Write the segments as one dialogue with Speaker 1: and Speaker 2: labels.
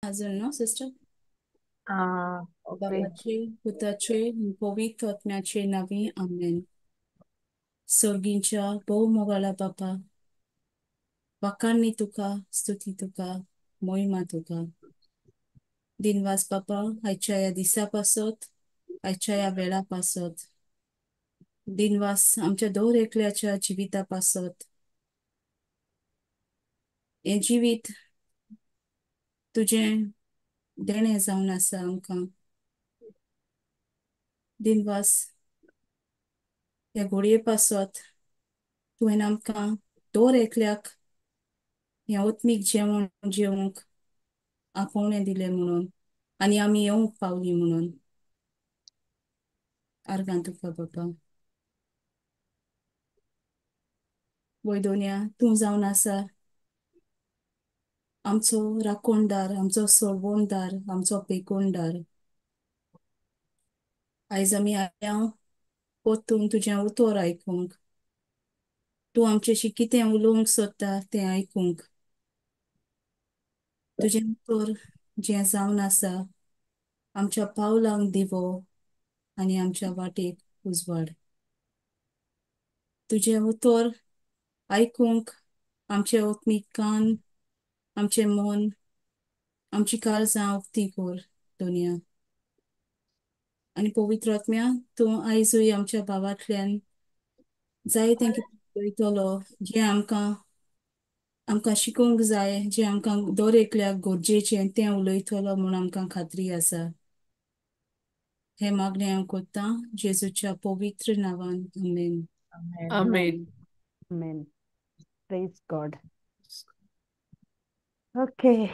Speaker 1: अजून न्हू sister?
Speaker 2: Ah, okay.
Speaker 1: बापाचे पुताचे पवित्र आत्म्याचे नांवी आमेन. सर्गींच्या भोव मोगाळा बापा, वाखाणणी तुका, स्तुती तुका, मोहिमा तुका. दिनवास बापा आयच्या ह्या दिसा पासत, आयच्या ह्या वेळा पासत. दिनवास आमच्या दर एकल्याच्या जिविता पासत. हें जिवीत तुजें देणें जावन आसा आमकां. दिनवास ह्या घोडये पासत तुवें आमकां दर एकल्याक हें आत्मीक जेवण जेवंक आपोवणें दिलें म्हणून आनी आमी येवंक पावली म्हणून. आर्गां तुका बाबा. वैदोन्या तूं जावन आसा आमचो राखणदार, आमचो सोडवणदार, आमचो पेकोणदार. आयज आमी आयल्या परतून तुजें उतर आयकूंक. तूं आमच्याशी कितें उलोवंक सोदता तें आयकूंक. तुजें उतर जें जावन आसा आमच्या पावलांक दिवो आनी आमच्या वाटेक उजवाड. तुजें उतर आयकूंक आमचे आत्मीक कान, आमचें मन, आमची काळजां उक्ती कर दोनया. आनी पवित्र आत्म्या तूं आयजूय आमच्या भावांतल्यान जाय तें कितें उलयतलो जें आमकां आमकां शिकोवंक जाय, जें आमकां दर एकल्याक गरजेचें तें उलयतलो म्हूण आमकां खात्री आसा. हें मागणें हांव करतां जेजूच्या पवित्र नांवान, आमेन.
Speaker 2: Amen.
Speaker 3: Amen.
Speaker 4: Amen. Praise God. Okay.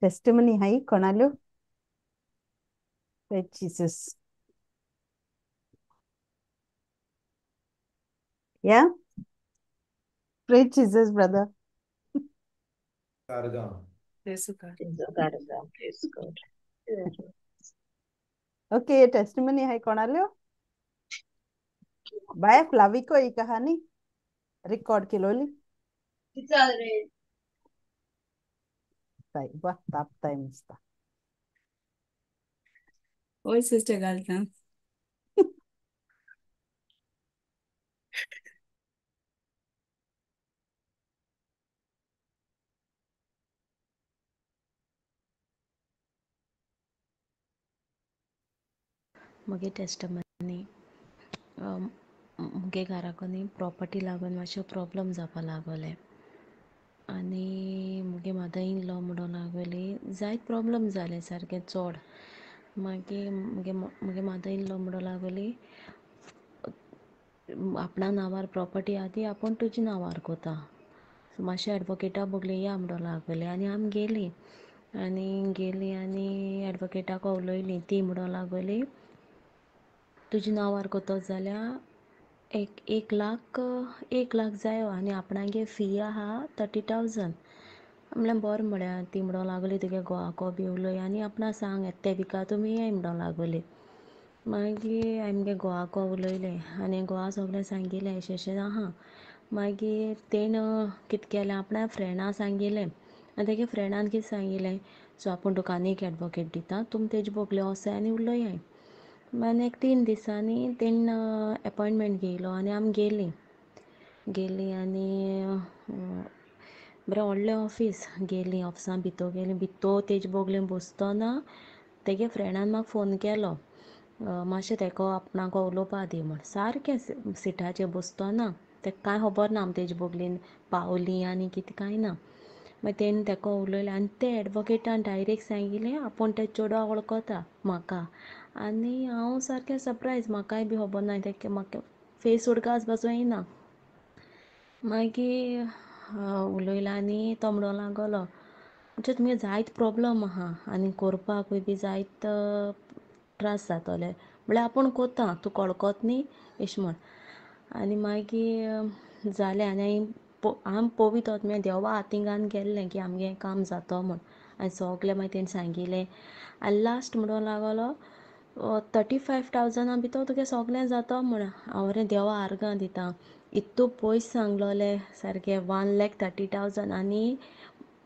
Speaker 4: Testimony hai konalu? Praise Jesus. Yeah? Praise Jesus, brother.
Speaker 3: Praise God.
Speaker 2: Praise God.
Speaker 4: Okay, testimony hai konalu? Bye, Flavico ही कहानी रिकॉर्ड केलोली. वाह, तापताय मस्त.
Speaker 1: ओय सिस्टर घालता.
Speaker 5: म्हगे टेस्टमनी, मुगे घराको न्ही प्रॉपर्टी लागून मातशें प्रॉब्लम जावपा लागोलें आनी मुगे मदर इन लॉ म्हणून लागली जायत प्रॉब्लम जालें सारकें चोड. मागीर मुगे मुगे मदर इन लॉ म्हणून लागली आपणा नांवार प्रॉपर्टी आहा ती आपूण तुज्या नांवार कोता, सो मातशें एडवोकेटा बगले या म्हणून लागले आनी आमी गेलीं आनी गेलीं आनी एडवोकेटाक उलयलीं. ती म्हणून लागली तुज्या नांवार कोतो जाल्यार एक लाख 1 लाख जायो आनी आपणागे फी आहा 30,000. म्हणल्यार बरें म्हळ्यार ती म्हणूंक लागली तुगे घोवाको बी उलय आनी आपणा सांग येता विका तुमी येय म्हणूंक लागली. मागीर हांवें मुगे घोवाको उलयलें आनी घोवा सगळें सांगिलें अशें अशें आहा. मागीर तेणें कितें केलें आपणा फ्रेंडा सांगिलें आनी तेगे फ्रेंडान कितें सांगिलें, सो आपूण तुका आनी एक एडवोकेट दिता, तुमी तेजे बोगले वोसाय आनी उलयाय. मागीर एक 3 दिसांनी तेणें एपॉयंटमेंट घेयलो आनी आमी गेलीं गेलीं आनी बरें व्हडलें ऑफीस गेलीं, ऑफिसां भितर गेलीं. भितर तेजे बोगले बसतना तेगे फ्रेंडान म्हाका फोन केलो, मातशें तेका आपणाक उलोवपा दी म्हण. सारकें सिटाचेर बसतना तेका कांय खबर ना आमी तेजे बोगलेन पावलीं आनी कितें कांय ना. मागीर तेणें तेका उलयलें आनी ते एडवोकेटान डायरेक्ट सांगिलें आपूण ते चेडवा वळखता म्हाका. आनी हांव सारकें सरप्रायज, म्हाकाय बी खबर ना तेका, म्हाका फेस उडकास पासून येना. मागीर उलयला आनी तो म्हणूंक लागलो म्हणजे तुमगे जायत प्रॉब्लम आहा आनी करपाकूय बी जायत त्रास जातोले, म्हळ्यार आपूण कोता तूं कळकोत न्ही अशें म्हण. आनी मागीर जालें आनी आमी पवित्र आत्म्या देवा हातींगान गेल्लें की आमगें काम जातो म्हण. आनी सगलें मागीर तेणें सांगिलें आनी लास्ट म्हणूंक लागलो 35,000 भितर तुगे सगलें जातो म्हण. हांव रे देवा आर्गां दिता, इतू पयस सांगलोलें सारकें 1,30,000 आनी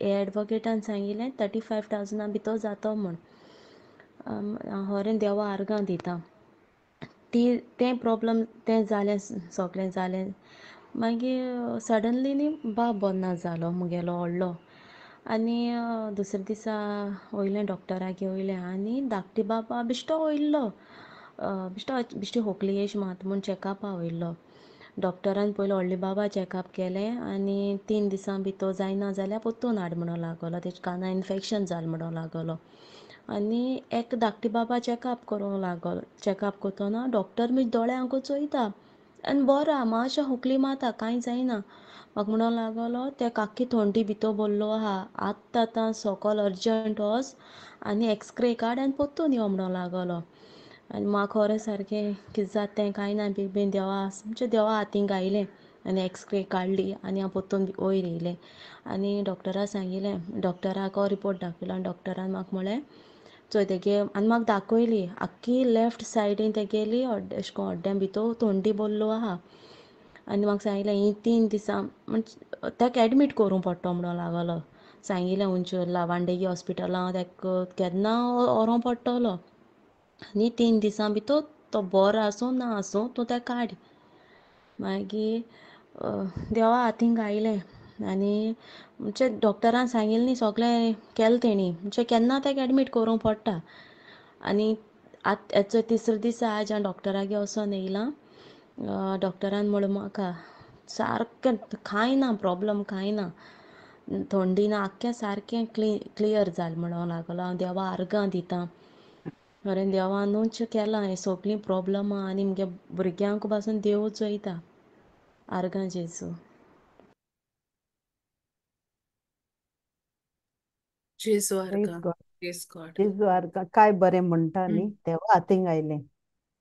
Speaker 5: एडवोकेटान सांगिल्लें 35,000 भितर जातो म्हूण. होरें देवा आर्गां दिता. ती तें प्रोब्लम तें जालें सगळें जालें. मागीर सडनली न्ही बाब बरो ना जालो मुगेलो व्हडलो. आनी दुसऱ्या दिसा वयलें डॉक्टरागे वयलें आनी धाकटी बाबा बिश्टो वयल्लो, बिश्टो बिश्टी खोकली येश मात म्हूण चॅकअपा वयल्लो. डॉक्टरान पयलो व्हडले बाबा चॅकअप केलें आनी 3 दिसां भितर जायना जाल्यार परतून हाड म्हणूंक लागलो. तेजे काना इन्फेक्शन जालें म्हणूंक लागलो. आनी एक धाकटी बाबा चॅकअप करूंक लागलो. चॅकअप करतना डॉक्टर म्हज्या दोळ्यांक चोयता आनी बरो आहा, मातशें खोकली मारता, कांय जायना. म्हाका म्हणूंक लागलो ते काकी थोंडी भितर भरलो आहा, आत्तां आतां सोकोल अर्जंट वच आनी एक्सरे काड आनी परतून यो म्हणूंक लागलो. आनी म्हाका खरें सारकें कितें जाता तें कांय ना, बेगीन देवा म्हणजे देवा हातीन गायलें आनी एक्सरे काडली आनी हांव परतून वयर येयलें. आनी डॉक्टरा सांगिलें, डॉक्टराक रिपोर्ट दाखयलो आनी डॉक्टरान म्हाका म्हळें चोय तेगे, आनी म्हाका दाखयली आख्खी लेफ्ट सायडीन तेगेली अशें करून हड्ड्या भितर थोंडी भरलो आहा. आनी म्हाका सांगिलें ही 3 दिसां म्हणजे ताका एडमीट करूंक पडटलो म्हणूंक लागलो. सांगिलें उंच लावांडेगी हॉस्पिटलां ताका केन्ना व्हरूंक पडटलो आनी 3 दिसां भितर तो बरो आसूं ना आसूं तूं ताका काड. मागीर देवा हातीन गायलें आनी म्हणजे डॉक्टरान सांगिल्लें न्ही सगळें केलें तेणी, म्हणजे केन्ना ताका एडमीट करूंक पडटा. आनी आतां हेचो तिसरो दिसा आयज हांव डॉक्टरागे वचोन येयलां. डॉक्टरान म्हणलें म्हाका सारकें कांय ना प्रोब्लम, कांय ना, थंडी ना, आख्खें सारकें क्लियर जालें म्हणूंक लागलो. हांव देवा आर्गां दिता, खरें देवानूच केलां हें सगळीं प्रोब्लमां आनी मुगे भुरग्यांक पासून देव चोयता. आर्गां जेजू.
Speaker 1: जेजू
Speaker 4: प्रेज
Speaker 1: आर्गां.
Speaker 4: गॉड.
Speaker 1: प्रेज गॉड.
Speaker 4: जेजू आर्गां. काय बरें म्हणटा न्ही, देवा हातीन आयलें.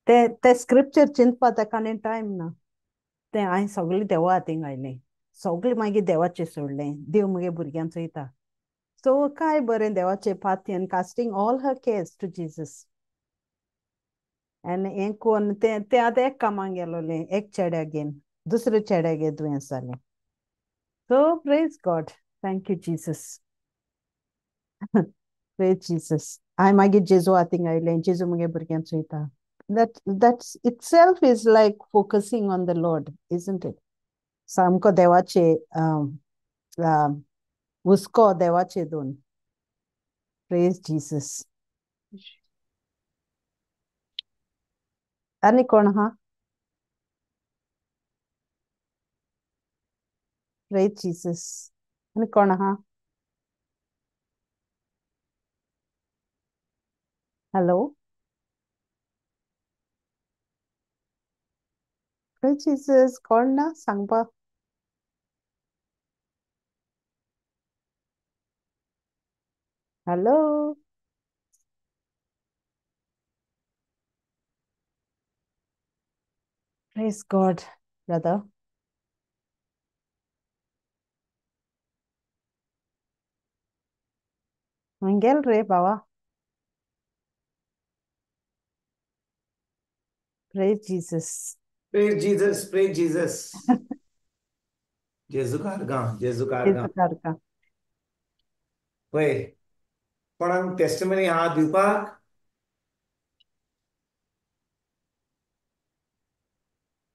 Speaker 4: ते ते स्क्रिप्चर चिंतपा ताका आनी टायम ना. तें हांवें सगळें देवा हातीन आयलें, सगळें मागीर देवाचें सोडलें, देव मुगे भुरग्यांक चोयता. सो काय बरें देवाचें पातयेन, casting all her cares to Jesus. आनी हें कोन्न तें तें आतां एक कामाक गेलोलें, एक चेड्यागेर दुसरे चेड्यागेर दुयेंस जालें. So praise God, thank you Jesus, praise Jesus. हांवें मागीर जेजू हातीन आयलें, जेजू मुगे भुरग्यांक चोयता. That itself is like focusing on the Lord, isn't it? सामको देवाचे हुस्को देवाचे दोन. Praise Jesus. आनी कोण आहा? Praise Jesus. आनी कोण आहा? हॅलो, प्रेज जीसस. कोण ना सांगपा? हॅलो, प्रेज गॉड brother. गेल रे बाबा. Praise Jesus.
Speaker 3: Praise Jesus, praise Jesus. जेजू कारगां, जेजू कारगां.
Speaker 4: जेजू कारगां.
Speaker 3: पळय कोणाक टेस्टमनी आहा दिवपाक?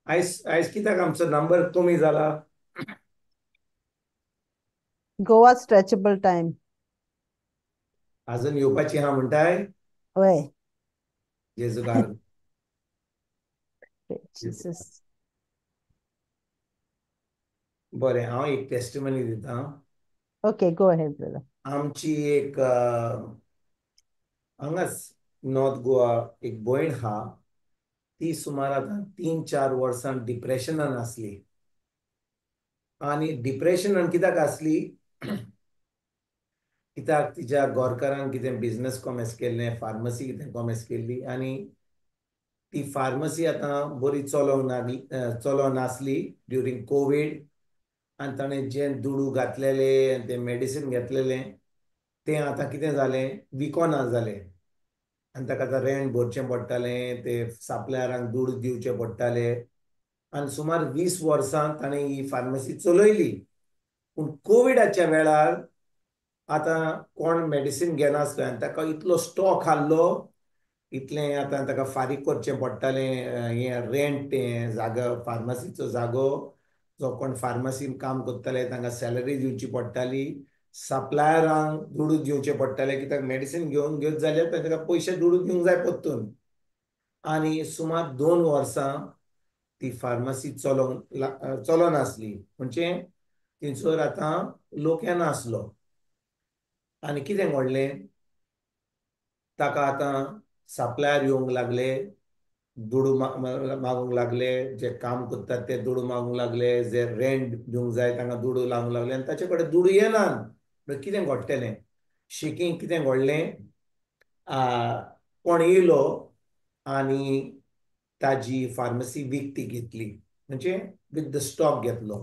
Speaker 3: आयज आयज कित्याक आमचो नंबर कमी जाला?
Speaker 4: Goa stretchable time.
Speaker 3: अजून येवपाची आहा म्हणटाय?
Speaker 4: वय.
Speaker 3: जेजू कारगां.
Speaker 4: जीसस.
Speaker 3: बरें, हांव एक टेस्टमनी दिता.
Speaker 4: Okay, go ahead brother.
Speaker 3: आमची एक हांगाच नॉर्थ गोवा एक भयण आहा, ती सुमार आतां 3-4 वर्सां डिप्रेशनान आसली. आनी डिप्रेशनान कित्याक आसली? कित्याक तिच्या गोरकारान कितें बिजनस कॉमर्स केल्लें, फार्मसी कितें कॉमर्स केल्ली आनी ती फार्मसी आतां बरी चलोवंक नासली ड्युरींग कोवीड. आनी ताणें जें दुडू घातलेले आनी तें मेडिसीन घेतलेलें तें आतां कितें जालें, विकोना जालें. आनी ताका आतां रेंट भरचें पडटालें, ते सप्लायरांक दुडू दिवचे पडटाले. आनी सुमार 20 वर्सां ताणें ही फार्मासी चलयली. पूण कोविडाच्या वेळार आतां कोण मेडिसीन घेनासलो आनी ताका इतलो स्टॉक आहलो, इतलें आतां ताका फारीक करचें पडटालें हें रेंट, हें जागो, फार्मासीचो जागो, जो कोण फार्मासीन काम करताले तांकां सॅलरी दिवची पडटाली, सप्लायरांक दुडू दिवचे पडटाले, कित्याक मेडिसीन घेवन घेत जाल्यार तांकां पयशे दुडू दिवंक जाय परतून. आनी सुमार 2 वर्सां ती फार्मासी चलोनासली, म्हणजे थंयसर आतां लोक येनासलो. आनी कितें घडलें, ताका आतां सप्लायर येवंक लागले, दुडू मागूंक लागले, जे काम करतात ते दुडू मागूंक लागले, जे रेंट दिवंक जाय तांकां दुडू लागूंक लागले, आनी ताचे कडेन दुडू येना. कितें घडटलें, शेकीं कितें घडलें, कोण येयलो आनी ताजी फार्मसी विकती घेतली, म्हणजे विथ the stock घेतलो.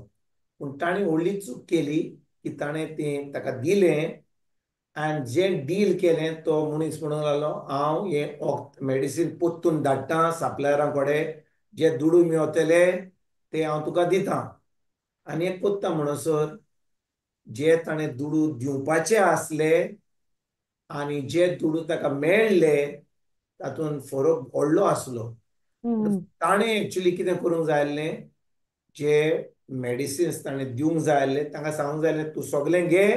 Speaker 3: पूण ताणें व्हडली चूक केली की ताणें तें ताका दिलें आनी जें डील केलें तो मनीस म्हणूंक लागलो, हांव हें मेडिसीन परतून धाडटा सप्लायरां कडेन, जे दुडू मेवतले ते हांव तुका दिता. आनी एक कोत्ता म्हणसर जे ताणें दुडू दिवपाचे आसले आनी जे दुडू ताका मेळ्ळे तातूंत फरक व्हडलो आसलो. ताणें एक्चुली कितें करूंक जाय आसलें, जे मेडिसिन्स ताणें दिवंक जाय आसले तांकां सांगूंक जाय आसलें, तूं सगळें घे,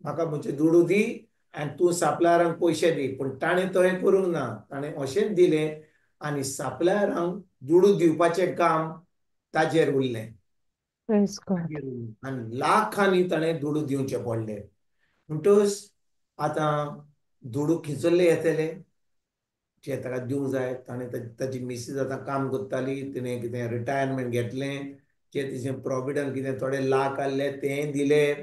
Speaker 3: म्हाका म्हजे दुडू दी आनी तूं सप्लायरांक पयशे दी. पूण ताणें तशें करूंक ना, ताणें अशेंच दिलें आनी सप्लायरांक दुडू दिवपाचें काम ताजेर उरलें आनी लाखांनी ताणें दुडू दिवचे पडले. म्हणटकच आतां दुडू खिचल्ले येतले जे ताका दिवंक जाय. ताणें ताजी मिसीस आतां काम करताली, तिणें कितें रिटायरमेंट घेतलें, जे तिचें प्रोविडंट कितें थोडे लाख आहले तें दिले,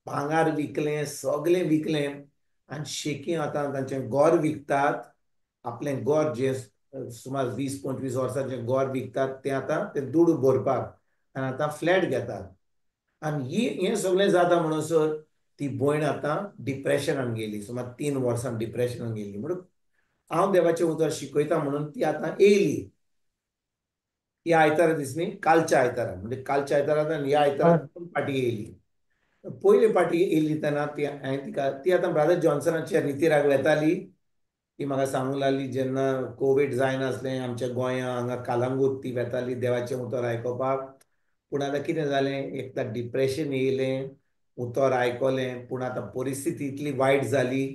Speaker 3: भांगार विकलें, सगळें विकलें. आनी शेकी आतां तांचें गोर विकतात, आपलें गोर जें सुमार 20-25 वर्सांचें गोर विकतात तें आतां तें दुडू भरपाक आनी आतां फ्लॅट घेतात. आनी ही हें सगळें जाता म्हणसर ती भयण आतां डिप्रेशनान गेली, सुमार 3 वर्सां डिप्रेशनान गेली. म्हणून हांव देवाचें उतर शिकयता म्हणून ती आतां येयली ह्या आयतारा दिसनी, कालच्या आयतारा, म्हणजे कालच्या आयतारा आनी ह्या आयतारा 2 फाटी येयली. पयले फाटी येयली तेन्ना ती हांवें तिका, ती आतां ब्रादर जॉन्सनाच्या रितीराक वेताली. ती म्हाका सांगूंक लागली जेन्ना कोवीड जायनासलें आमच्या गोंया हांगा कालांगूट ती वेताली देवाचें उतर आयकोपाक. पूण आतां कितें जालें, एकदां डिप्रेशन येयलें, उतर आयकलें, पूण आतां परिस्थिती इतली वायट जाली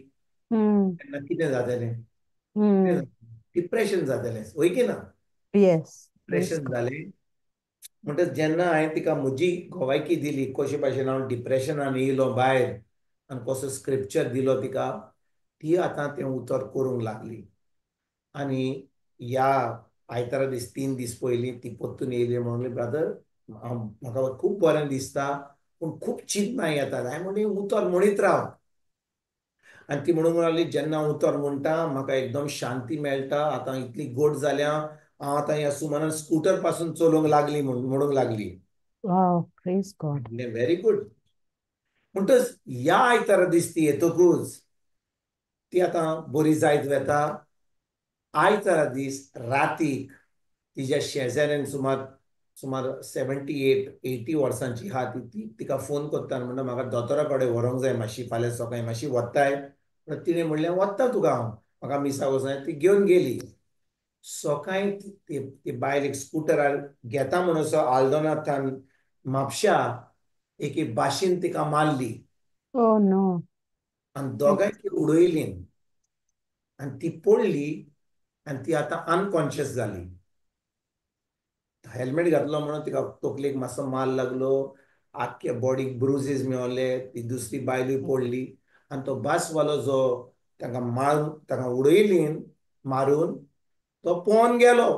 Speaker 3: तेन्ना कितें जातलें, डिप्रेशन जातलें, वय की ना, डिप्रेशन जालें. म्हणटच जेन्ना हांवें तिका म्हजी गोवायकी दिली कशे भाशेन हांव डिप्रेशनान येयलो भायर आनी कसो स्क्रिप्चर दिलो तिका, ती आतां तें उतर करूंक लागली. आनी ह्या आयतारा दीस 3 दीस पयलीं ती परतून येयली, म्हणली ब्रादर म्हाका खूब बरें दिसता पूण खूब चिंतनां येतात. हांवें म्हणलें उतर म्हणीत राव. आनी ती म्हणूंक लागली जेन्ना उतर म्हणटा म्हाका एकदम शांती मेळटा, आतां इतली गोड जाल्या हांव आतां ह्या सुमारान स्कूटर पासून चलोवंक लागली म्हणूंक लागली. Very good. म्हणटच ह्या आयतारा दीस ती येतकूच ती आतां बरी जायत वेता. आयतारा दीस रातीक तिज्या शेजाऱ्यान सुमार सुमार 78-80 वर्सांची आहा ती, तिका फोन करता म्हणटा म्हाका दोतोरा कडेन व्हरूंक जाय मातशी, फाल्यां सकाळीं मातशी वताय. तिणें म्हणलें वता तुका हांव, म्हाका मिसाक वचूंक. ती घेवन गेली. सकाळीं ती बायल एक स्कुटरार घेता म्हणून असो आल्दोनाथान म्हापश्या एके बाशीन तिका मारली आनी दोगांयकी उडयली आनी ती पडली आनी ती आतां अनकॉन्शियस जाली. हेल्मेट घातलो म्हणून तिका तकलेक मातसो मार लागलो, आख्खे बॉडीक ब्रुजीस मेवले, ती दुसरी बायलूय पडली आनी तो बासवालो जो तांकां मारून तांकां उडयली मारून तो पोवन गेलो.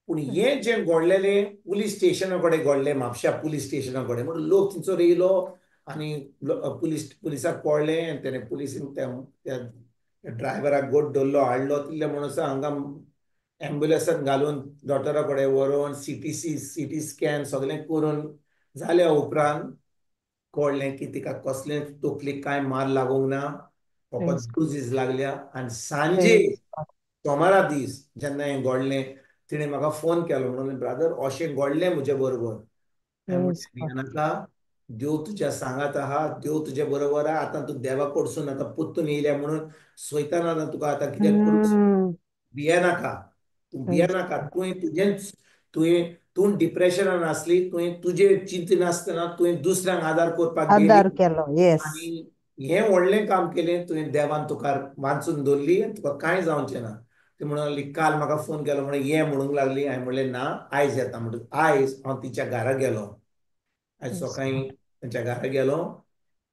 Speaker 3: पूण हें जें घडलेलें पुलीस स्टेशना कडेन घडलें, म्हापश्या पुलीस स्टेशना कडेन, म्हणून लोक थंयसर येयलो आनी पुलिसाक कळ्ळें आनी तेणें पुलिसीन त्या ड्रायव्हराक गोड धरलो, हाडलो. तितले म्हणसर हांगा एम्बुलन्सान घालून दोतोरा कडेन व्हरोन सीटी स्कॅन सगळें करून जाल्या उपरांत कळ्ळें की तिका कसलें तकलेक कांय मार लागूंक ना, फकत ब्रुजीस लागल्या. आनी सांजे सोमारा दीस जेन्ना हें घडलें तिणें म्हाका फोन केलो, म्हणून ब्रादर अशें घडलें म्हजे बरोबर. हांवें म्हणलें भियेनाका, देव तुज्या सांगात आहा, देव तुज्या बरोबर आहा. आतां तूं देवा कडसून आतां परतून येयल्या म्हणून सोयताना आतां तुका आतां कितें करूं भियेनाका, तूं भियेनाका. तुवें तुजेंच, तुवें तूं डिप्रेशनान आसली, तुवें तुजें चिंतनासतना तुवें दुसऱ्यांक आदार करपाक गेली
Speaker 4: आदार केलो, येस.
Speaker 3: आनी हें व्हडलें काम केलें तुवें. देवान तुका वाचून दवरली, तुका कांय जावचें ना. ती म्हणूंक लागली, काल म्हाका फोन केलो म्हणून ये म्हणूंक लागली. हांवें म्हणलें ना, आयज येता. म्हणटकच आयज हांव तिच्या घरा गेलो. आयज सकाळीं तांच्या घरा गेलो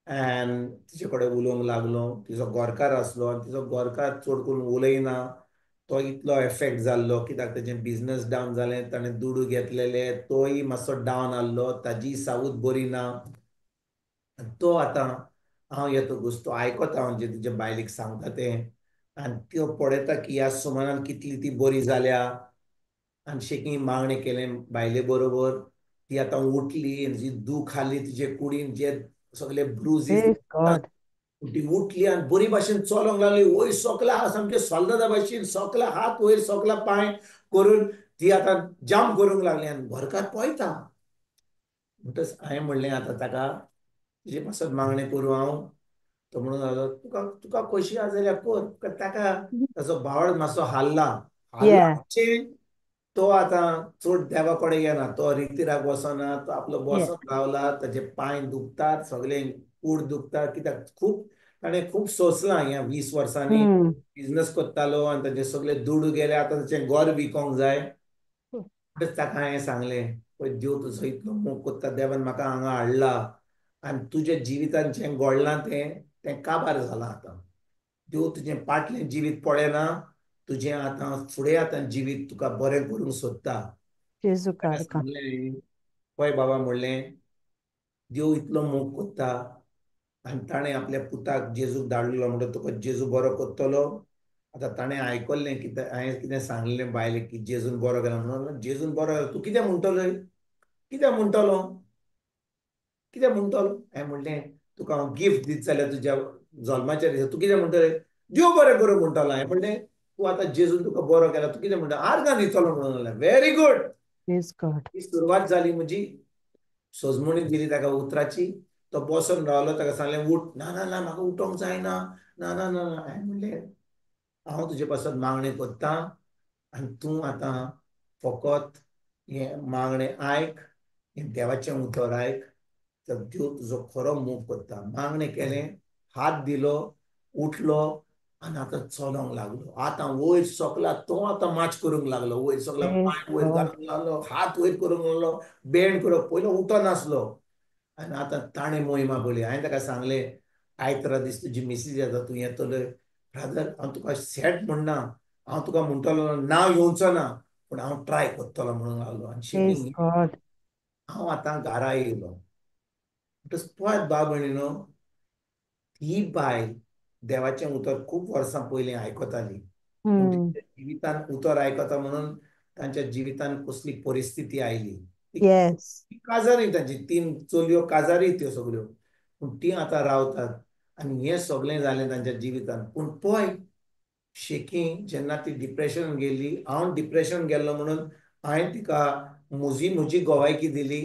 Speaker 3: आनी तिचे कडेन उलोवंक लागलो. तिचो गोरकार आसलो आनी तिचो गोरकार चड करून उलयना. तो इतलो एफेक्ट जाल्लो कित्याक तेजें बिजनस डावन जालें, ताणें दुडू घेतलेले, तोय मातसो डावन आहलो, ताजी सावूत बरी ना. तो आतां हांव येतकूच तो आयकता हांव जे तुज्या बायलेक सांगता तें, आनी त्यो पळयता की ह्या सुमानान कितली ती बरी जाल्या. आनी शेकी मागणें केलें बायले बरोबर, ती आतां उठली आनी जी दूख आहली तिजे कुडीन, जे सगळे ब्रुजीस,
Speaker 4: प्रेज गॉड.
Speaker 3: ती उठली आनी बरी भाशेन चलोंक लागली. वयर सोकला सामके सोल्दादा भाशेन, सोकला हात वयर, सोकला पांय करून ती आतां जम्प करूंक लागली. आनी घरकार पळयता. म्हणटच हांवें म्हणलें आतां ताका तुजे पासत मागणें करूं हांव? तो म्हणून लागलो, तुका तुका खोशी आसा जाल्यार कर. ताका ताचो भावड मातसो हाल्ला हाल्ला म्हणजे तो आतां चड देवा कडेन येना, तो रितीराक वचना, तो आपलो बसोन रावला. ताजे पांय दुखतात, सगळे कूड दुखता, कित्याक खूब ताणें खूब सोंसलां ह्या 20 वर्सांनी. बिजनस करतालो आनी ताजे सगळे दुडू गेले, आतां ताचें घर विकोंक जाय. म्हणटच ताका हांवें सांगलें, पळय देव तुजो इतलो मोग करता, देवान म्हाका हांगा हाडला आनी तुज्या जिवितान जें घडलां तें तें काबार जालां. आतां देव तुजें पाटलें जिवीत पळयना, तुजें आतां फुडें आतां जिवीत तुका बरें करूंक सोदता.
Speaker 4: जेजू
Speaker 3: ताका
Speaker 4: कारका.
Speaker 3: सांगलें, पळय बाबा म्हणलें, देव इतलो मोग करता आनी ताणें आपल्या पुताक जेजूक धाडलो, म्हणटा तुका जेजू बरो करतलो. आतां ताणें आयकल्लें कितें हांवें कितें सांगलें बायलेक की जेजून बरो केला म्हणून. जेजून बरो केला, तूं कितें म्हणटलो, कितें म्हणटलो, कितें म्हणटलो? हांवें म्हणलें, तुका हांव गिफ्ट दीत जाल्यार तुज्या जल्माच्या दिसा तूं कितें म्हणटलें? देव बरें करूं म्हणटलो. हांवें म्हणलें, तूं आतां जेजून तुका बरो केला, तूं कितें म्हणटा? आर्गां दितलो म्हणून लागलें. Very good.
Speaker 4: Praise God.
Speaker 3: ही सुरवात जाली म्हजी. सजमणी दिली ताका उतराची. तो बसोन रावलो. ताका सांगलें उठ. ना ना ना, म्हाका उठोंक जायना, ना ना ना. हांवें म्हणलें, हांव तुजे पासत मागणें करता आनी तूं आतां फकत हें मागणें आयक, हें देवाचें उतर आयक, तर देव तुजो खरो मोग करता. मागणें केलें, हात दिलो, उठलो आनी आतां चलोंक लागलो. आतां वयर सकला तो आतां मार्च करूंक लागलो, वयर सकला
Speaker 4: प्रेज
Speaker 3: पांय वयर
Speaker 4: गॉड.
Speaker 3: घालूंक लागलो, हात वयर करूंक लागलो, बेंड करूंक. पयलो उठनासलो आनी आतां ताणें मोहिमा पळयली. हांवें ताका सांगलें, आयतरा दीस तुजी मिसीज येता, तूं येतलो. ब्रादर, हांव तुका सेट म्हणना, हांव तुका म्हणटलो ना येवचो ना, पूण हांव ट्राय करतलो म्हणूंक लागलो. आनी
Speaker 4: प्रेज
Speaker 3: शेवटी
Speaker 4: गॉड.
Speaker 3: हांव आतां घरा येयलो. म्हणटच पळयात भाव भयणीनो, ही बायल देवाचें उतर खूब वर्सां पयलीं आयकताली, पूण तिच्या जिवितान उतर आयकता म्हणून तांच्या जिवितान कसली परिस्थिती आयली. ती
Speaker 4: येस.
Speaker 3: काजारी, तांची 3 चलयो काजारी त्यो सगळ्यो, पूण ती आतां रावतात आनी हें सगळें जालें तांच्या जिवितान. पूण पळय शेकी जेन्ना ती डिप्रेशन गेली, हांव डिप्रेशन गेल्लो म्हणून हांवें तिका म्हजी म्हजी गोवायकी दिली